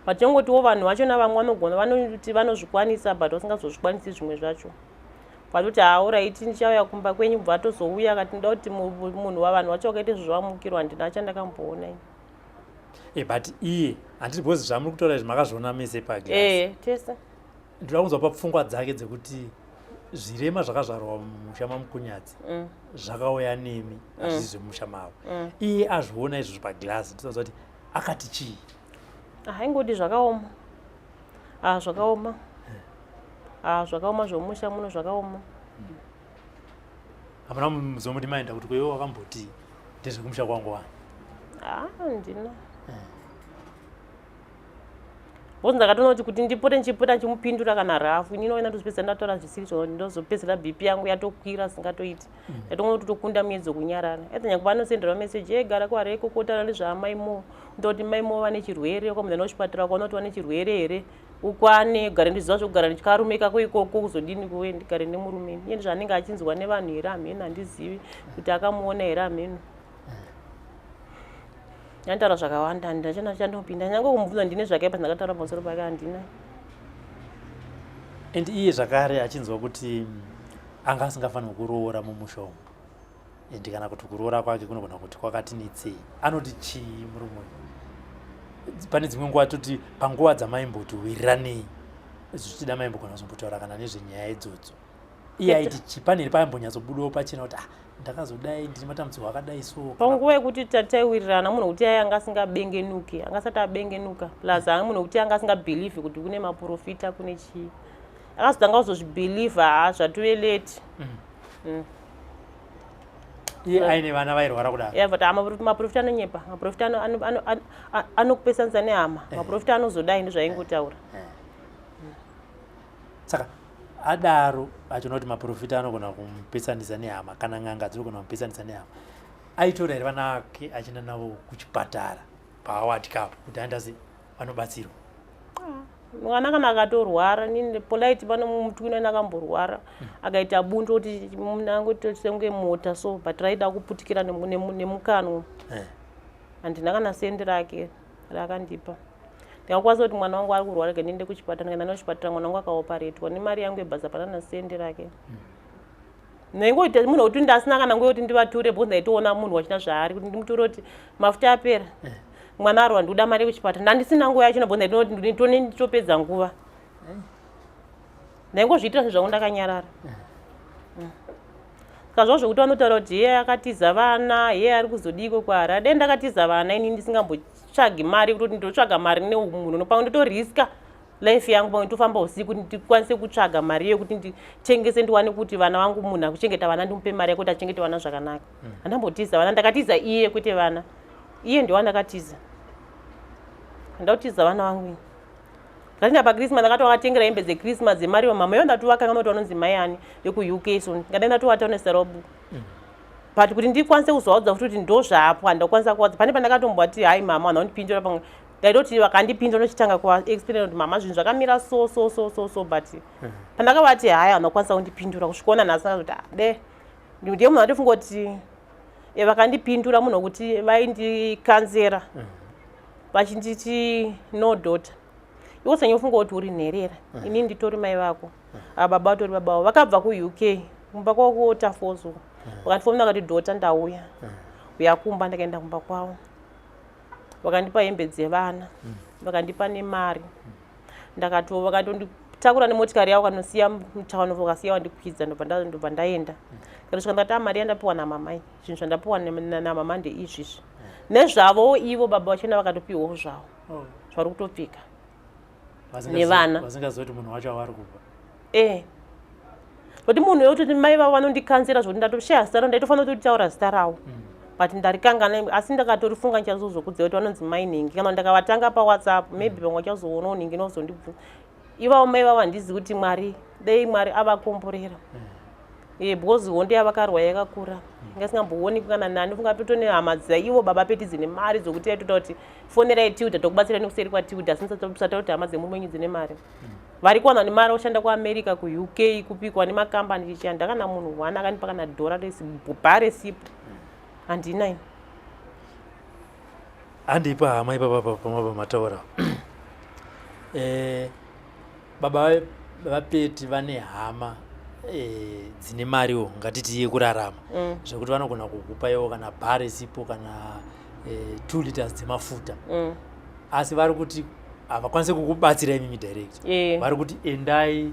but yongotiwo vanhu vachona vamwe vanogona vanoti vanozvikwanisa, but vasingazozvikwanisi zvimwe zvacho. Vatoti hauraiti, ndichauya kumba kwenyu. Bva atozouya akati ndoda kuti munhu wavanhu vacho vakaita izvo zvavamukirwa. Handina chandakamboona ini. But iye handiti, because zvamuri kutaura izvi makazviona mese pagirasi? Ee, tese. Ndoda kunzwa papfungwa dzake dzekuti zvirema zvakazvarwa mumusha mamukunyadzi zvakauya nemi, hazvisi zvemusha mavo. Iye azviona izvozvo pagirasi, ndinoziva kuti akati chii? Haingoti zvakaoma, ah, zvakaoma, ah, zvakaoma zvomusha muno, zvakaoma. Hamuna muzomuti maenda kuti kweiwe wakamboti ndezvekumusha kwangu wani? Ah, ndina because ndakatoona kuti ndipote ndichipota ndichimupindura kana rafu, inini waina ndozopedzisa ndataura zvisiri zvo, ndozopedzisira BP yangu yatokwira zingatoiti. Ndatoona kuti tokunda muedzo kunyarara. Either nyange panosenderwa meseji egara kuharare kokotara nezvaamai mo, ndoti mai mo vane chirwere, ukamunda nekuchipatara ukaona kuti vane chirwere here, ukwane ugare ndiziva zvekugara nechikarume kako ikoko kuzodini kuwe ndigare nemurume iye zvaanenge achinzwa nevanhu here, hameno, handizivi kuti akamuona here, hameno. Ndanotaura zvakawanda, handina chandopinda nyange kumubvunza ndine zvakaipa ndakataura pamusoro pake, handina. And iye zvakare achinzwa kuti anga asingafanirwi kuroora mumusha umu, and kana kuti kuroora kwake kunogona kuti kwakati netsei, anoti chii murume uyu? Pane dzimwe nguva toti panguva dzamaimboti wiriranei, zvichida maimbogona kuzombotaura kana nezvenyaya idzodzo. Iye aiti chipane here paaimbonyatsobudawo pachena kuti ah, ndakazodai ndine matambudziko akadai so panguva yekuti tataiwirirana munhu wekuti aye anga asingabengenuki anga asati abengenuka plus anga munhu wekuti anga asingabhilivhi kuti kune maprofita kune chii akazotanga kuzozvibhilivha haa zvatove late mm. mm. iye aine vana vairwara kudaro yeah, but maprofita anonyepa maprofita anokupesanisa nehama eh. maprofita anozodai ndozvaingotaura eh. Saka adaro achiona kuti maprofita anogona kumupesanisa nehama kana n'anga dzinogona kumupesanisa nehama aitora here vana vake achienda navo kuchipatara paaward cup kuti aenda se vanobatsirwa ah, mwana kana akatorwara nini polite pano mutwino ina akamborwara hmm. akaita bundu kuti munangoitosenge mota so but raida kuputikira nemukanwa eh. handina kana sendi rake raakandipa ndakakwanisa kuti mwana wangu ari kurwara rega ndiende kuchipatara ndikaenda nekuchipatara mwana wangu akaoparetwa nemari yangu yebasa pana nasendi rake mm. ndaingoita munhu wekuti ndasina kana nguva yekuti ndivature because ndaitoona munhu wachina zvaari kuti ndimuture kuti mafuta apera eh. mwana arwa ndikuda mari yekuchipatara ndandisina nguva yacho because ndaitoona kuti nditone nditopedza nguva eh. Ndaingozviitira zvinhu zvangu ndakanyarara. Eh. Mm. Saka zvavo zvekuti vanotaura kuti heye akatiza vana, heye ari kuzodiiko kwaari. Dai ndakatiza vana ini ndisingambotsvagi mari kutoti ndotsvaga mari nemunhu pamwe ndotoriska life yangu pamwe ndofamba usiku ndikwanise kutsvaga mari yekuti nditengese ndiwane kuti vana vangu munhu akuchengeta vana ndimupe mari yekuti achengete vana zvakanaka. Mm. Handambotiza vana, ndakatiza iye kwete vana. Iye ndiwo andakatiza. Handakutiza vana vangu ini. Ndati pachristmas ndakatovatengera hembe dzechristmas dzemari mama yo ndatovakanganwa kuti vanonzi mai ani vekuuk so ndingadai ndatovatonesa robu mm. but kuti ndikwanise kuzovaudza futi kuti ndozvapo handakwanisa kuvaudza pane pandakatombovati hai mama vanhu vandipindura pamwe ndaitoti vakandipindura ndochitanga kuvaexplain kuti mama zvinhu zvakamira so so so so so but mm. pandakavati haya vanhu vakwanisa kundipindura kusvikaona nhasi ndakazoti ah, de ndiye munhu atofunga kuti eh, vakandipindura munhu wekuti vaindikanzera mm. vachinditi no daughter iwe usanyofunga kuti uri nherera mm. ini nditori mai vako mm. ava baba vatori baba vavo vakabva kuuk kumba kwavo kuotafozo mm. vakandifomina vakati daughter ndauya uya kumba ndakaenda kumba kwavo vakandipa hembe dzevana vakandipa nemari ndakato vakatonditakura nemotikari yavo kanosiya mutown vakasiya vandikwidza ndobva ndaenda ndikatosvika ndikati ah, mari yandapiwa namamai zvinhu zvandapiwa namama ndeizvizvi nezvavowo ivo baba vachena vakatopiwawo zvavo oh. zvari kutopfeka nevana vasingazivi kuti munhu wacho avari kupa eh kuti munhu wekutoti mai vavo vanondikanzera zvekuti ndatoshaya zita ravo ndaitofanira kutotaura zita ravo mm. but ndarikangana asi ndakatorifunga ndichazozokudzia kuti vanonzi mai nhingi kana ndakavatanga pawhatsapp maybe mm. vamwe vachazoonawo nhingi inozondibvunza ivavo mai vavo handizi kuti mwari dei mwari avakomborera mm. e, because hondo yavakarwa yakakura mm. inga isingamboonekwi kana nani funga toto nehama dza ivo baba peti dzine mari dzokuti yaitoda kuti fonerai tilda tokubatsira nekuseri kwatilda asi musataura kuti hama dzemurume wenyu dzine mari mm. vari kuwana nemari oshanda kuamerica kuuk kupikwa nemakambani chichiyanda kana munhu one akandipa kana dhora bha resipo handina ini handipa hama ipapa pamabva mataura eh, baba vapeti vane hama eh, dzine mariwo ngatiti yekurarama mm. zvekuti vanogona kukupaiwo kana bha resipo kana eh, 2 liters dzemafuta mm. asi vari kuti havakwanise kukubatsira imimi direct yeah. vari kuti endai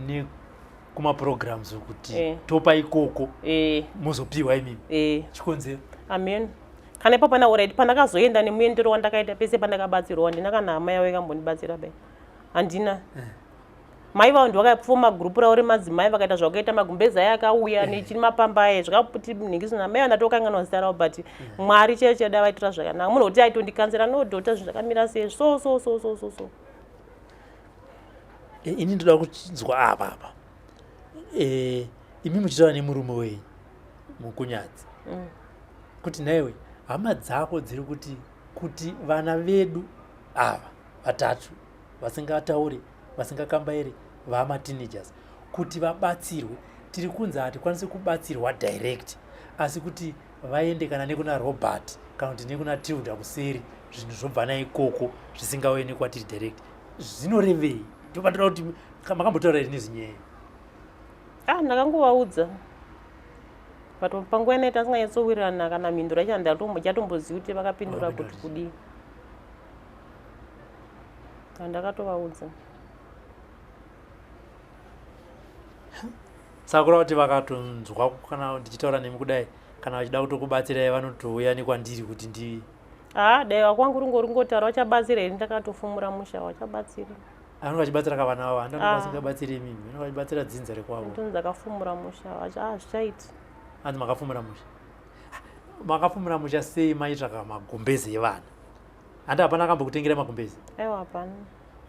nekumaprograms kuti yeah. topa ikoko yeah. mozopiwa imimi yeah. chikonzero amen kana ipapo pana orit pandakazoenda nemuendero wandakaita pese pandakabatsirwa handina kana hama yavo ikambondibatsira bai handina eh. Mai vavo ndovakapfuma group ravo remadzimai vakaita zvakaita magumbezi aye akauya eh. nechini mapamba aye zvakaputi nhingi zvina mai vandatokanganwa zita ravo but eh. Mwari chaiyo chada vaitora zvakanaka munhu wekuti aitondikanzera no dhota zvinhu zvakamira sei so so so so so so eh, ini ndoda kunzwa apa apa eh, imi muchitaura nemurume wenyu mukunyadzi mm. kuti nhaiwe hama dzako dziri kuti kuti vana vedu ava vatatu vasingatauri vasingakambairi vamateenagers kuti vabatsirwe tiri kunzi hatikwanisi kubatsirwa direct asi kuti vaende kana nekuna robert kana kuti nekuna tilda kuseri zvinhu zvobva naikoko zvisingauye nekwatiri direct zvinorevei ndopandinoda kuti makambotaura here nezvinyaya ah ndakangovaudza but panguva inoita asinganyatsowirirana kana mhinduro yacho handatombozivi kuti vakapindura kuti kudii Ndakatovaudza. Saka kureva kuti vakatonzwa kana ndichitaura nemi kudai, kana vachida kutokubatsirai vanotouya nekwandiri kuti ndi Haa, dai wakwangu rungotaura vachabatsira here, ndakatofumura musha vachabatsira. Vanenge vachibatsira ka vana vavo, handani vasingabatsiri imimi, vanenge vachibatsira dzinza rekwavo. Ndonzi ndakafumura musha, hazvichaiti. Hanzi makafumura musha. Makafumura musha sei maitsvaka magumbeze evana? Handi hapana akambokutengera magumbeze? Aiwa, hapana.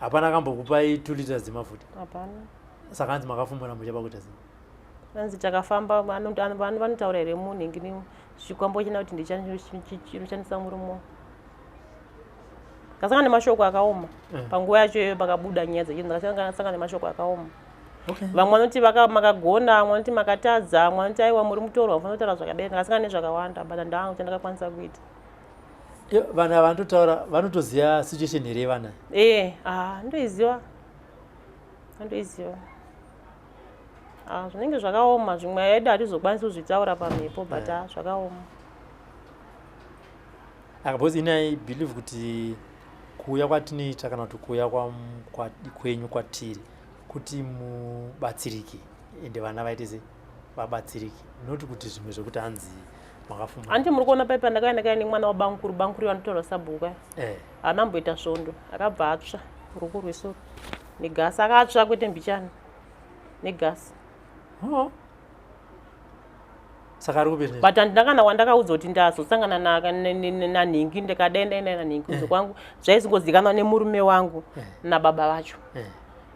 Hapana akambokupai 2 liters dzemafuta? Hapana. Saka hanzi makafumura musha pakuita sei? Hanzi takafamba, vanotaura here munhu chikwambo china kuti ndichinoshandisa murume. Ndakasangana nemashoko akaoma panguva yacho iyoyo, pakabuda nyaya dzacho ndakasangana nemashoko akaoma. Vamwe vanoti makagona, vamwe vanoti makatadza, vamwe vanoti aiwa muri mutorwa, mufanira kutaura zvakadai. Ndakasangana nezvakawanda, but handangu chandakakwanisa kuita. Vanhu ava vanototaura, vanotoziva situation here vana? Ee, ndoiziva, ndoiziva. Zvinenge zvakaoma, zvimwe yedu hatizokwanisi kuzvitaura pamhepo, but zvakaoma. Because ini I believe kuti kuuya kwatinoita kana kuti kuuya kwenyu kwatiri kuti mubatsirike, ende vana vaite se vabatsirike, not kuti zvimwe zvekuti hanzi makafuma. Hanti muri kuona pai pandakauya, ndakauya nemwana wabankuru, bankuru vanotaura sabhuku. Haana mboita svondo, akabva atsva ruoko rwesoro negasi, akatsva kwete mbichana, negasi. Oh. Saka ari kupi? But handina kana wandakaudza kuti ndazosangana nanhingi, ndikadai ndaenda nanhingi kunze kwangu, zvaizingozikanwa nemurume wangu nababa vacho.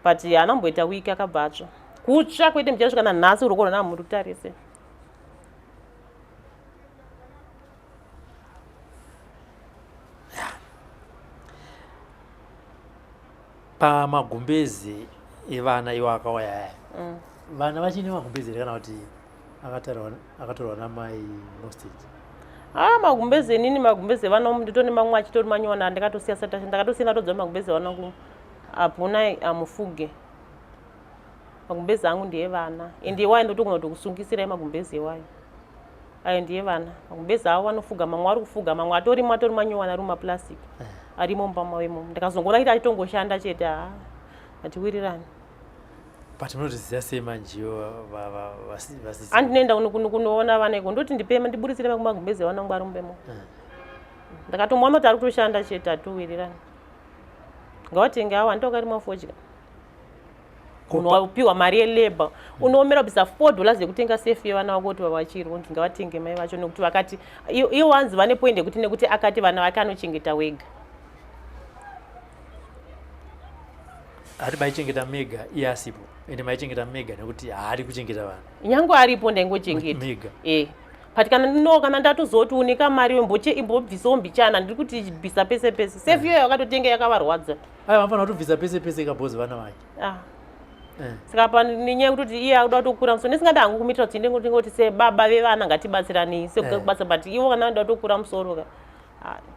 But haana mboita wiki, akabva atsva, kutsva kwete mbichana, nanhasi ruoko rwana muri kutarise. Pamagumbezi evana iwo akauya aya, vana vachine magumbezi here kana kuti akatorwa namai Mostage? Ah, magumbezi inini, magumbezi evana nditone mamwe achitori manyowani, ndakatosiya sata, ndakatosiya ndatodza magumbezi evana ku hapuna amufuge. Magumbezi angu ndeyevana, ende iwayo ndotogona kutokusungisirai magumbezi iwayo, ayo ndeyevana. Magumbezi avo vanofuga mamwe, ari kufuga mamwe atorimo, atori manyowani, ari mumaplastic, arimo mumba mavo imomo. Ndakazongoona kuti achitongoshanda chete, haa, hatiwirirani. But munozviziva sei manjiwo vasisi? Andinoenda kunoona vana iko, ndoti ndipema ndiburitsire magumbezi evana vangu ari mubemo. Ndakatomuona kuti ari kutoshanda chete, hatiwirirani. Ngavatenge avo, handitokarima fodya. Munhu wapiwa mari yelabor, unoomera kubvisa $4 yekutenga sefu yevana vako kuti vavachirwo. Kunzi ngavatenge mai vacho nekuti vakati iwo wanzi vane point yekuti nekuti akati vana vake anochengeta wega. Hati maichengeta mega iye asipo, ende maichengeta mega nekuti haadi kuchengeta vana. Nyange aripo ndaingochengeta mega. E, but kana no kana ndatozoti une kamari imboche imbobvisawo mbichana, ndiri kuti bvisa pese pese, sefu iyoyo yakatotenga yakavarwadza. Aiwa, vanofanira kutobvisa pese pese kabhozi vana vake. Ah. Saka pa nenyaya yekutoti iye akuda kutokura musoro, ndisingada hangu kumuitira kuti ndingoti sebaba vevana ngatibatsiranei sekubasa, but ivo kana vanoda kutokura musoro ka,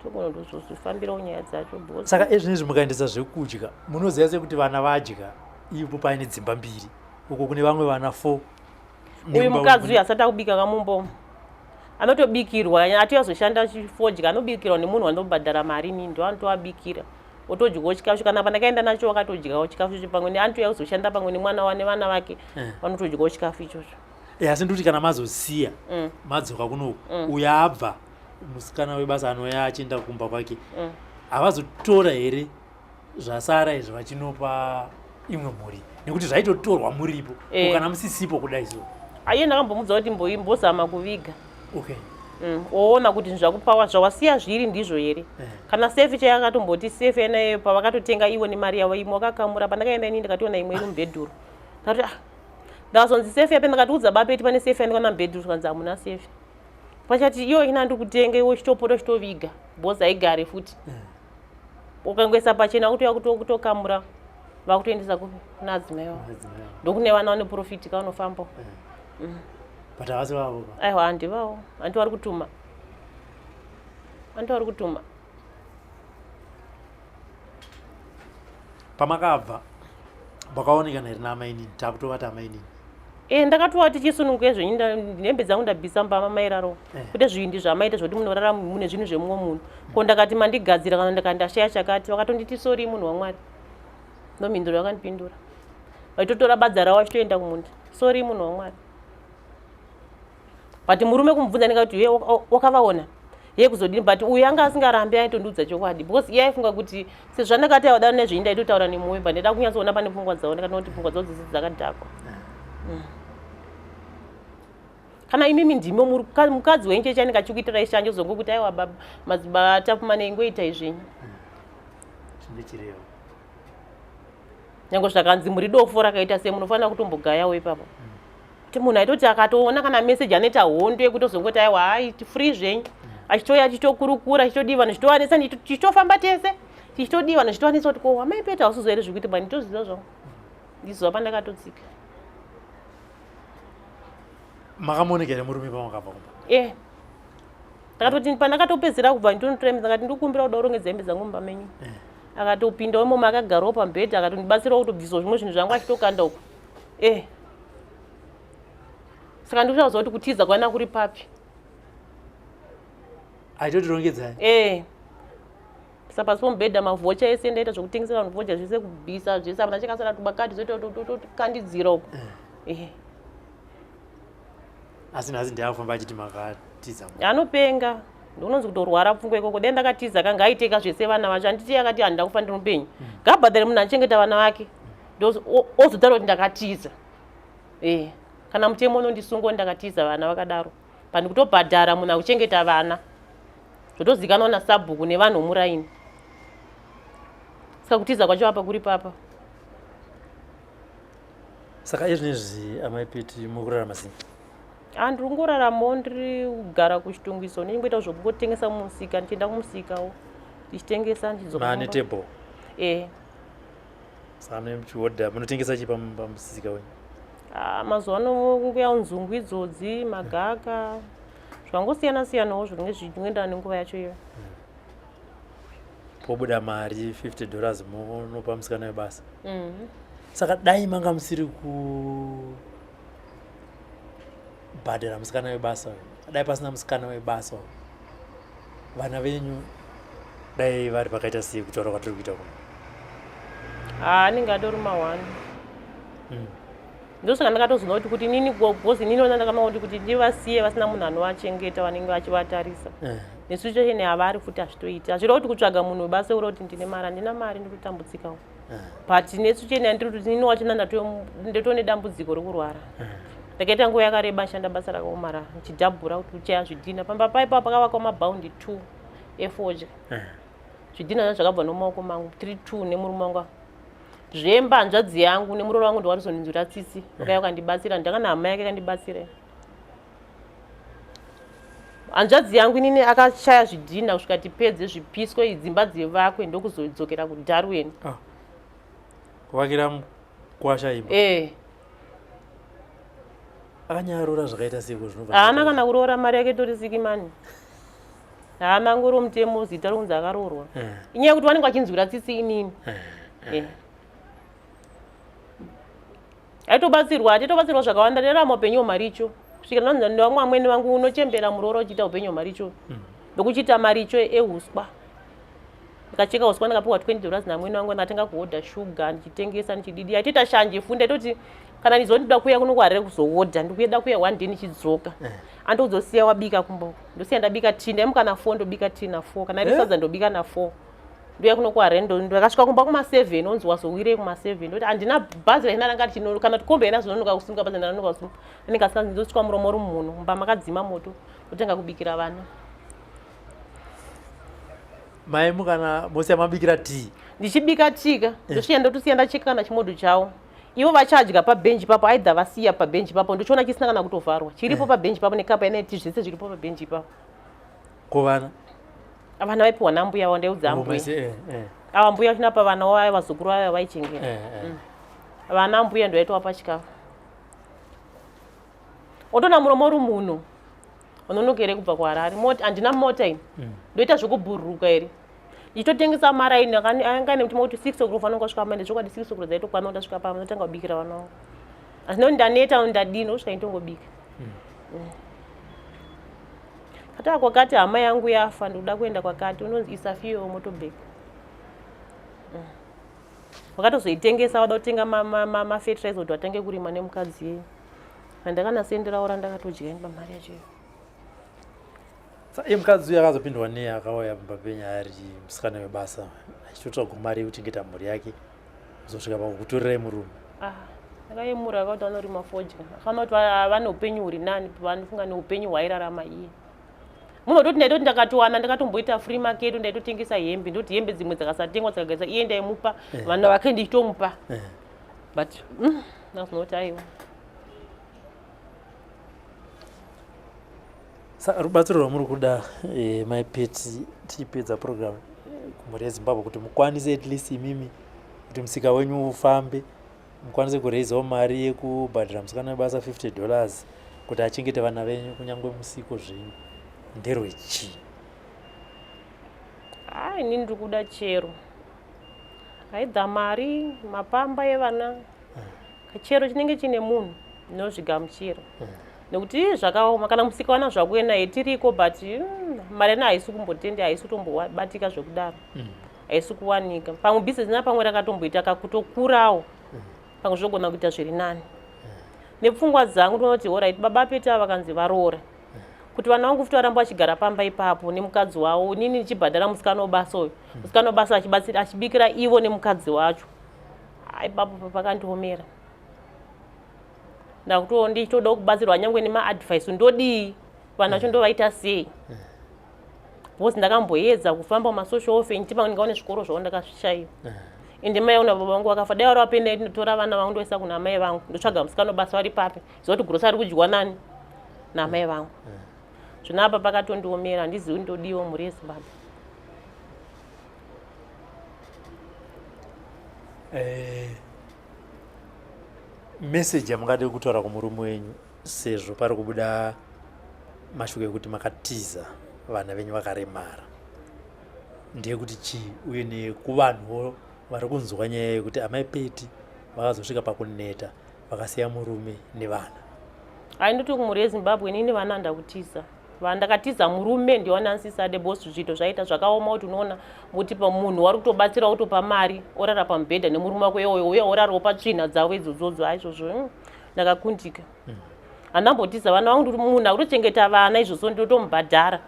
togona kutozozvifambirawo nyaya dzacho because Saka ezvinezvi mukaendesa zvekudya, munoziva sekuti vana vadya ipo paine dzimba mbiri uko kune vamwe vana four? Uyu mukadzi uyu asati akubika kamumbo, anotobikirwa, atiazoshanda fodya, anobikirwa nemunhu wandobhadhara mari inini, ndo anotoabikira, otodyawo chikafu. Kana pandakaenda nacho wakatodyawo chikafu ichocho pamwe neanotouya kuzoshanda pamwe nemwana wa nevana vake, vanotodyawo chikafu ichocho. Asi ndikuti kana mazosiya, madzoka kunoku, uyo abva musikana webasa anouya achienda kumba kwake, havazotora here zvasara izvi vachinopa imwe mhuri, nekuti zvaitotorwa muripo? Kana musisipo kudai so? Aiye, ndakambomudza kuti mbozama kuviga. Okay. Oona kuti zvakupawa zvawasiya zviri ndizvo here. Kana sefi chaiyo akatomboti sefi yanayo pavakatotenga ivo nemari yavo, imwe wakakamura. Pandakaenda inini ndakatoona imwe iri mubhedhuru, ndakati ah, ndakazonzi sefi yape. Ndakatiudza bapeti pane sefi yandikaona mubhedhuru, zvikanzi hamuna sefi. Pachati iyo ina ndikutenga, iwe uchitopota uchitoviga because haigare futi. Ukangoisa pachena kutouya kutokamura, vakutoendesa kupi? Kuna adzimai vavo, ndokune vana vane profit kavanofamba. But havasi vavo ka? Aiwa, handivavo, handi vari kutuma, handi vari kutuma. Pamakabva makaonekana here naamainini? Takutovati amainini. E, ndakatova tichisununguke zvenyu, hembe dzangu ndabvisa mumba mamairaro. Kwete zvivindi zvamaita zvekuti munorara mune zvinhu zvemumwe munhu. Ko ndakati mandigadzira kana ndakati ndashaya chakati, vakatonditi sorry munhu waMwari. Ndomhinduro vakandipindura, vaitotora badza ravo vachitoenda kumunda. Sorry munhu waMwari. But murume kumubvunza ndingati ye wakavaona ye kuzodini, but uyu anga asingarambi, aitondiudza chokwadi because iye aifunga kuti sezvandakati awadaro nezvenyu ndaitotaura nemwoyo, but ndaida kunyatsoona pane pfungwa dzavo, ndikati kuti pfungwa dzavo dzese dzakadhakwa. Kana imimi ndimo mukadzi wenyu cheche anenge achikuitirai shanje, uzongokuti aiwa baba madzibaba Tapfuma ingoitai zvenyu. Chine chirevo. Nyange zvakanzi muri dofo rakaita sei, munofanira kutombogayawo ipapo kuti munhu aitoti akatoona kana meseji anoita hondo yekutozongoti aiwa hai free zvenyu, achitouya achitokurukura, achitodii, vanhu zvichitovanetsa, tichitofamba tese tichitodii, vanhu zvichitovanetsa kuti ko wamaipeta hausizo here zvikuiti, ba nditoziva zvangu, ndizuva pandakatotsika. Makamuoneka here murume pamakabva kumba? E, ndakatoti pandakatopedzera kubva nditonotora hembe, ndakati ndikumbira kuda kurongedza hembe dzangu mumba menyu. Akatopinda imomo, akagarawo pamubhedha, akatondibatsirawo kutobvisawo zvimwe zvinhu zvangu achitokanda uko. E, saka ndikutoziva kuti kutiza kwana kuri papi. Aitotirongedzai? E, sa pasi pomubhedha mavhocha ese, ndaita zvekutengesera vanhu vocha zvese, kubvisa zvese, hapana chakasara, tubakati zvotokandidzira uko. E. Asi nhasi ndiakufamba achiti makatiza. Anopenga, ndinonzi kutorwara pfungwa ikoko. Dai ndakatiza kanga aiteka zvese vana vacho, handiti akati handida kufa ndiri mupenyu, ngabhadhare munhu achengeta vana vake, ozotaura kuti ndakatiza. E, kana mutemo unondisunga ndakatiza vana vakadaro, pani kutobhadhara munhu akuchengeta vana, zvotozikanwa nasabhuku nevanhu vomuraini. Saka kutiza kwacho apa kuri papa? Saka izvinezvi amaipeti muri kurarama sei? Ah, ndiri kungoraramawo, ndiri kugara kuChitungwizo, ndichingoita zvokungotengesa mumusika, ndichienda kumusikawo ndichitengesa, ndichidzoka Mane kumba. Table? E. Saka muchihodha munotengesa chii pamusika wenyu? Ah, mazuva ano kunguya nzungu idzodzi, magaka, zvangosiyana siyanawo zvinenge zvichienderana nenguva yacho iyo. Pobuda mari $50 munopa musikana webasa. Saka dai manga musiri kubhadhara musikana webasa uyu, dai pasina musikana webasa uyu, vana venyu dai vari pakaita sei kutaura kwatiri kuita kuno? Ah, anenge atori mahwani. Ndosaka ndakatozoona kuti inini, because inini ona ndakamaona kuti ndivasiye vasina munhu anovachengeta, vanenge vachivatarisa nesituation yavari futi hazvitoiti. Hazvireva kuti kutsvaga munhu webasa ura kuti ndine mari, handina mari, ndikutambudzikawo, but nesituation yandiri kuti inini wachona ndotone dambudziko rekurwara. Ndakaita nguva yakareba nshanda basa rakaomara, ndichidhabhura kuti kuchaya zvidhina pamba paipa pakavakwa mabhaundi 2 efodya. Zvidhina zvangu zvakabva nomumaoko mangu tiri two nemurume wangu, zvemba hanzvadzi yangu nemuroora wangu ndowatozondinzwira tsitsi, vakauya vakandibatsira. Ndanga nehama yake akandibatsira, hanzvadzi yangu inini akachaya zvidhina kusvika tipedze, zvipiswe, dzimba dzivakwe, ndokuzodzokera kuDarwin. Ah. Kuvakira mukwasha imba? E. Akanyarora zvakaita seiko zvinobva? Haana kana kuroora, mari yake itori sikimani, haana ngoro mutemo zita rokunzi akaroorwa. Inyaya yekuti vanenge vachinzwira tsitsi inini. Eh. Aitobatsirwa, atitobatsirwa zvakawanda, nderama upenyu hwemaricho kusvikira ndanzi nevamwe amwene vangu, unochembera muroora uchiita upenyu hwemaricho, ndokuchiita maricho euswa. Ndikacheka uswa, ndikapiwa $20 namwene wangu, ndakatenga kuhodha shuga, ndichitengesa, ndichididi. Aitoita shanje fundi, aitoti kana ndizondoda kuuya kuno kuHarare kuzohodha, ndikuda kuuya one day ndichidzoka, andokudzosiya wabika kumba uko, ndosiya ndabika tea, ndaimuka na4 ndobika tea na4, kana iri sadza ndobika na4, ndoya kuno kuHarare. Ndakasvika kumba kuma7, onzi wazowirei kuma7? Ndoti handina bhazi raina ranga richino kana kuti kombi haina zononoka kusimuka, bhazi ndanonoka kusimuka, anenge asinganzi. Ndosvika muromo uri munhu mumba makadzima moto, ndotanga kubikira vana. Mai mukana mosiya mabikira tea? Ndichibika tea ka, ndosvika ndotosiya ndacheka kana chimodho chavo, ivo vachadya pabhenji papo, aidha vasiya pabhenji papo, ndochiona chisina kana kutovharwa, chiripo pabhenji papo, nekapa ine tea, zvese zviripo pabhenji ipapo. Ko vana? Vana vaipiwa nambuya vavo, ndaiudza ambuya. Mese, Ava mbuya vachinapa vana vavo, vazukuru vavo vaichengeta. Vana mbuya ndovaitova pachikafu, otoona muromo uri munhu unonokere kubva kuHarare, mota handina, mota ini ndoita zvekubhururuka here, ndichitotengesa maraini anga ane mutemo kuti 6 o'clock fanira kusvika pamande. Zvokwadi 6 o'clock dzaitokwana, ndasvika pamba, ndotanga kubikira vana vangu, asi noti ndaneta, ndadini, osvika nditongobika. Kataa kwakati hama yangu yafa, ndikuda kuenda kwakati, unonzi isafiyo motobag. Vakatozoitengesa, vada kutenga mafertilizer kuti vatange kurima nemukadzi yeye. Handakana sendi raora ndakatodya ini pamari yacho iyo. Iye mukadzi uyu akazopindwa nei akauya pamba penyu ari musikana webasa achitotsvaga mari yekuchengeta mhuri yake kuzosvika pakukutorerai murume? Ah, akayemura akauti anorima fodya akaona kuti vane upenyu huri nani vanofunga neupenyu hwairarama iye munhu ototi ndaitoti ndakatowana ndakatomboita free market ndaitotengesa hembe ndoti hembe dzimwe dzakasatengwa dzakagaisa iye ndaimupa eh. vana vake ndichitomupa eh. but ndazinoti aiwa. Sa rubatsiro rwamuri kuda eh, mai Peti tichipedza program eh, kumhuri yeZimbabwe kuti mukwanise at least imimi kuti musika wenyu ufambe mukwanise kuraizawo mari yekubhadhara musikana webasa 50 dollars kuti achengete vana venyu kunyange musiko zvenyu nderwechii? Ah, ini ndiri kuda chero aidha mari mapamba evana kachero chinenge chine munhu ndinozvigamuchira nekuti zvakaoma kana musika wana zvakuye naye tiriko but mari yana haisi kumbotende haisi kutombobatika zvekudaro haisi kuwanika pamwe business na pamwe rakatomboita kakutokurawo pamwe zvogona kuita zviri nani nepfungwa dzangu ndinoona kuti orit baba peta vakanzi varoora kuti vana vangu futi varamba vachigara pamba ipapo nemukadzi wavo inini ndichibhadhara musikana webasa uyu musikana webasa achibatsira achibikira ivo nemukadzi wacho ipapo pakandiomera ndakuto ndichitoda kubatsirwa nyangwe nemaadvice ndodii vanhu vacho ndovaita sei because ndakamboedza kufamba masocial welfare ndichipa ndingaone zvikoro zvavo ndakazvishaiwa ende mai una baba vangu vakafa dai vari vapenda ndinotora vana vangu ndoisa kuna amai vangu ndotsvaga musikana basa vari papi ziva kuti grosa ari kudyiwa nani naamai vangu zvino apa pakatondiomera handizivi ndodiwa mhuri yeZimbabwe. Eh, message yamungade kutaura kumurume wenyu sezvo pari kubuda mashoko ekuti makatiza vana venyu vakaremara ndeyekuti chii uye nekuvanhuwo vari kunzwa nyaya yekuti amai Peti vakazosvika pakuneta vakasiya murume nevana? Ai ndoti kumhuri yeZimbabwe inini vana ndakutiza vandakatiza murume ndiwana ansisade bos zviito zvaita zvakaoma kuti unoona kuti munhu wari kutobatsira wotopa mari orara pamubhedha nemurume wako iyoyo uye orarawo patsvina dzavo idzodzo aizvozvo ndakakundika handambotiza vana vangu munhu akutochengeta vana izvozvo ndotomubhadhara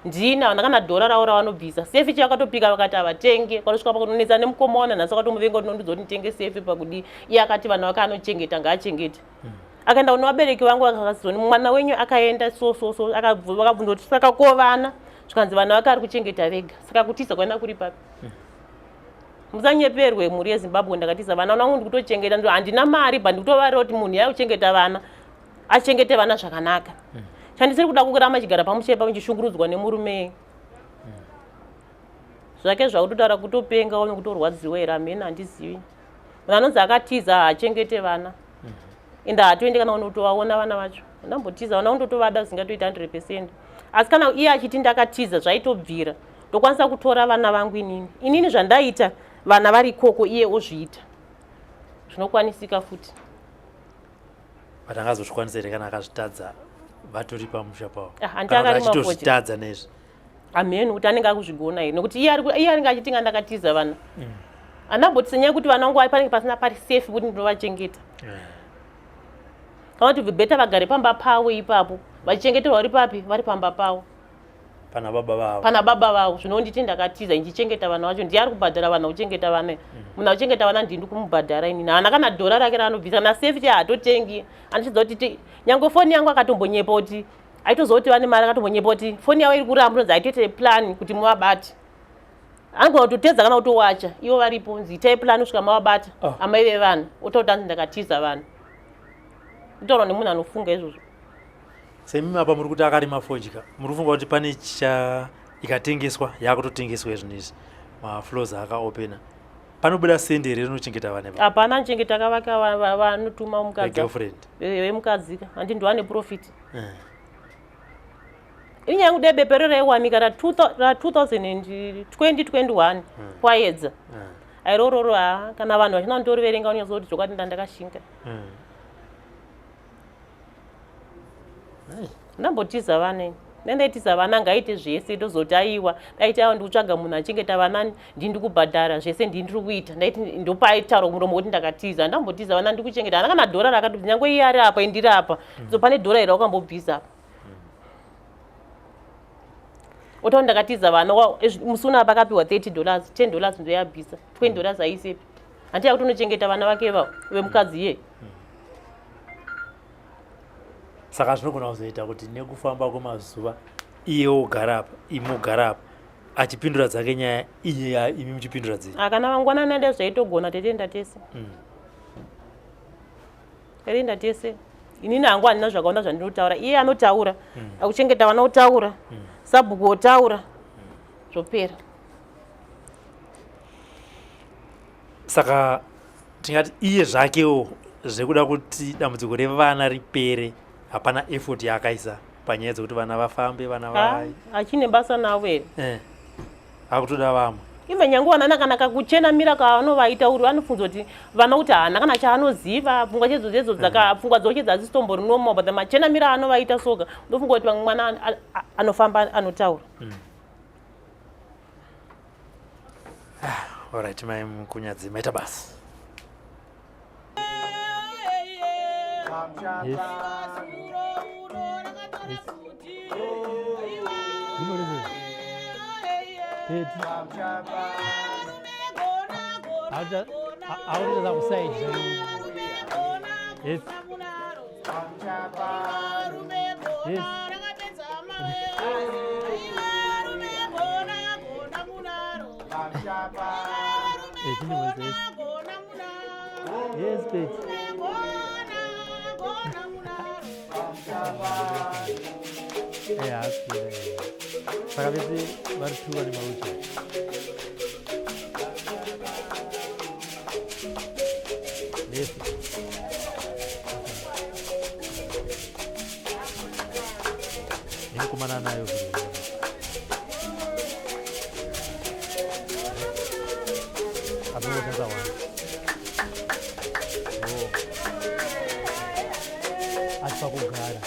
ndina vana kana dhora ravo ravanobvisa sefi che vakatopika vakati havatenge kwanosvika pakunonetsa nemukoma wana nhasi vakatomuvenga kuti nondudza kuti nditenge sefi pakudii iye akati vana vake anochengeta ngaachengete akaenda kune vabereki vangu vakazoni mwana wenyu akaenda so so so vakabvunza kuti saka ko vana zvikanzi vana vake ari kuchengeta vega saka kutiza kwaenda kuri papi musanyeperwe mhuri yeZimbabwe ndakatiza vana vangu ndikutochengeta handina mari but ndikutovarira kuti munhu yai kuchengeta vana achengete vana zvakanaka chandisiri kuda kuramba chigara pamusha ipapo ndichishungurudzwa nemurume zvake zvakutotaura kutopenga one kutorwadziwa here hamene handizivi munhu anonzi akatiza haachengete vana ende haatoendi kana unotovaona vana vacho ndambotiza vana undotovada zingatoita 100%. Asi kana iye achiti ndakatiza zvaitobvira ndokwanisa kutora vana vangu inini inini zvandaita vana vari ikoko iye ozviita zvinokwanisika futi. But angazozvikwanisa here kana akazvitadza vatori pamusha pavo? Ah, hanti akarima achitozvitadza nezvi hamheni kuti anenge akuzvigona here nekuti iye anenge achiti nga ndakatiza vana handamboti senyaya yekuti vana vangu panenge pasina pari safe kuti ndinovachengeta kana kuti better vagare pamba pavo ipapo vachichengeterwa vari papi vari pamba pavo pana baba vavo pana baba vavo zvinonditi ndakatiza ndichichengeta vana vacho ndiye ari kubhadhara vanhu kuchengeta vana munhu akuchengeta vana ndini kumubhadhara inini haana kana dhora rake raanobvisa kana sefi che haatotengi anochidza kuti nyange foni yangu akatombonyepa kuti aitoziva kuti vane mari akatombonyepa kuti foni yavo iri kuramba unonzi aitoite plan kuti muvabate anogona kutotedza kana kutowacha ivo varipo nzi itai plan kusvika mavabata oh. Amai vevanhu otaura kuti anzi ndakatiza vanhu kutaura nemunhu anofunga izvozvo. Semimi apa muri kuti akarima fodya muri kufunga kuti pane cha ikatengeswa yakutotengeswa izvinhu izvi mafloors akaopena panobuda sendi here rinochengeta vana? Hapana anochengeta akavaka vanotuma mukadzi girlfriend vemukadzi handi ndiwane profit inyaya yekuti bepe raiwanika ra2021 kwaedza airororo ha kana vanhu vachina kunditoriverenga unyazo kuti zvokwadi ndandakashinga ndambotiza vana ini Dai ndaitisa vana ngaite zvese ndozoti aiwa daiti aiwa ndikutsvaga munhu achengeta vana ndini ndikubhadhara zvese ndini ndiri kuita ndaiti ndopaaitaura kumuromo kuti ndakatiza handambotiza vana ndikuchengeta hana kana dhora rakatobvisa nyange iye ari apa indiri apa so pane dhora iri wakambobvisa apa otaura ndakatiza vana musi uno apa akapiwa 30 dollars 10 dollars ndoyabvisa 20 dollars aisepi hanti yakuti unochengeta vana vake ivavo vemukadzi iye Saka zvinogona kuzoita kuti nekufamba kwemazuva iye ogara apa imi ogara apa achipindura dzake nyaya iye imi muchipindura dzenyu. Ah, kana mangwanani ada zvaitogona tetoenda tese. Tetoenda tese. Inini hangu handina zvakaona zvandinotaura. Iye anotaura. Akuchengeta vana otaura. Sabhuku otaura. Zvopera. Saka tingati iye zvakewo zvekuda kuti dambudziko revana ripere hapana effort yaakaisa panyaya dzekuti vana vafambe vana va achine basa navo here eh, akutoda vamwe even nyange vanana kana kakuchenamira kaanovaita uri vanofunza kuti vana kuti haana kana chaanoziva pfungwa chedzo dzedzo dzaka mm. pfungwa dzoche dzadzisitombori normal but machenamira aanovaita soka ndofunga kuti vamwe mwana anofamba anotaura mm. Alright, mai Mukunyadzi, maita basa. Yes. Yes. Yes. Yes. Yes, Pete. Yeah, saka vese vari two vane mawheelchair. Vese. Nemukomana anayo atinongoshandisa one. Oh. Asi pakugara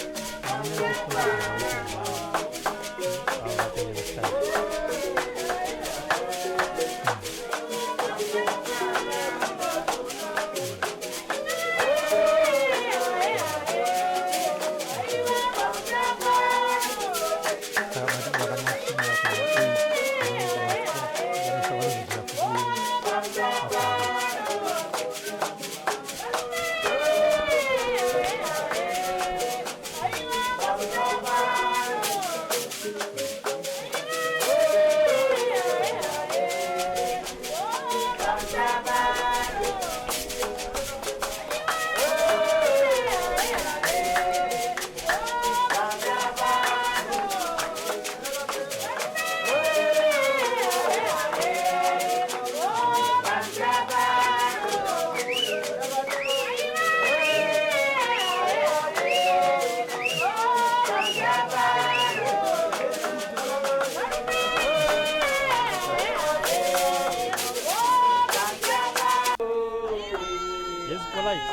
Yes, polite.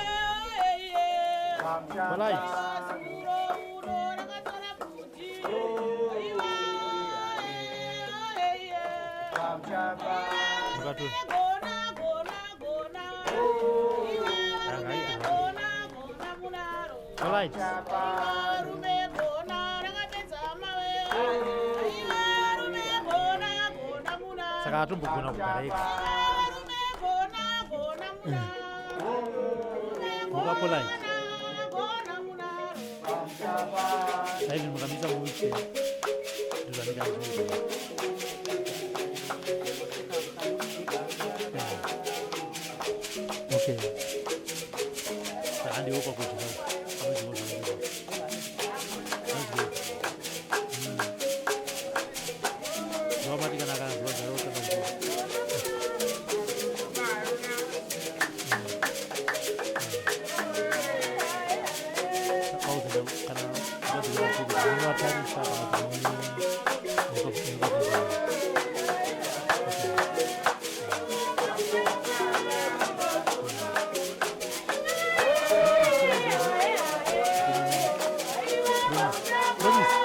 Polite. Polite. Saka atombogona kugara ega. Muka polite. Saizvi mukamisa muwheelchair ndozvanenge achinoita. Okay. Saka handiwo kwakudya. Anodyiwa zvakanaka. Anodyiwa. Zvavamati kana akanzwa nzara otanga kudya. Pauze kana vadzokera kuchikoro munovatarisa kana kuti muno Promise. Promise.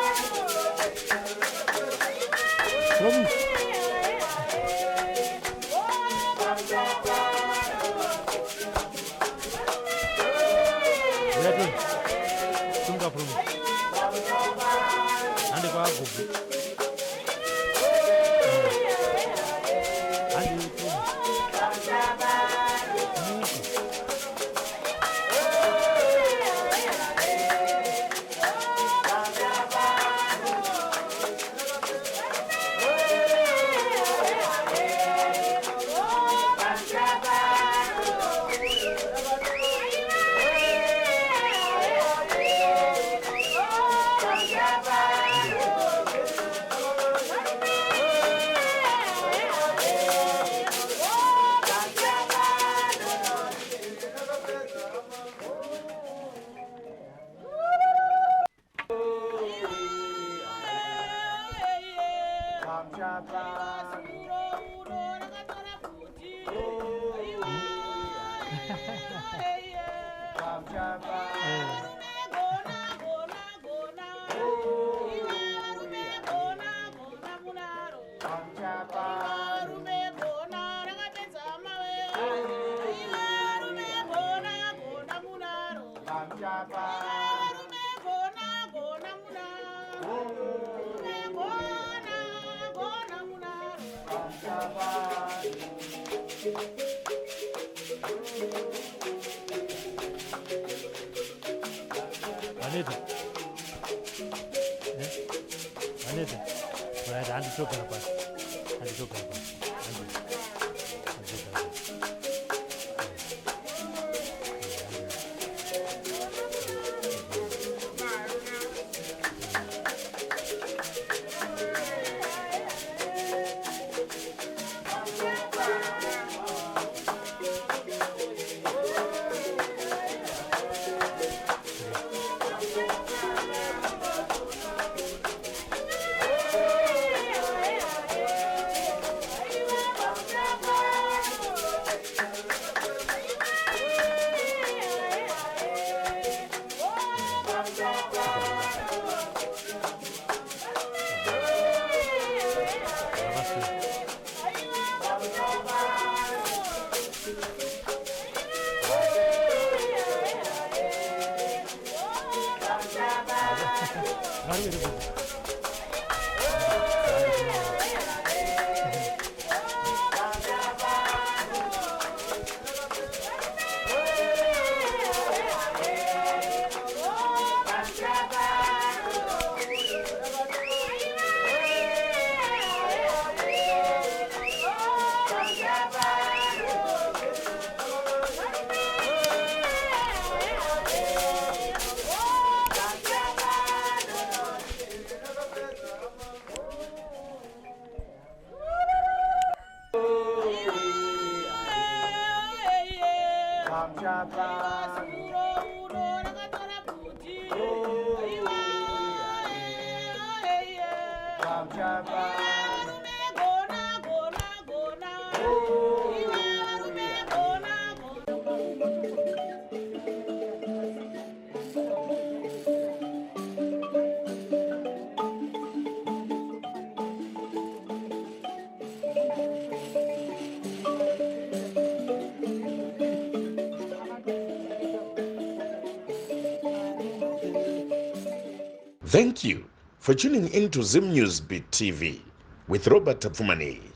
Vaneta. Eh? Vaneta. Right, handitogara pasi. Handitogara pasi. Handitogara pasi. Thank you for tuning in to Zim News Beat TV with Robert Tapfumaneyi.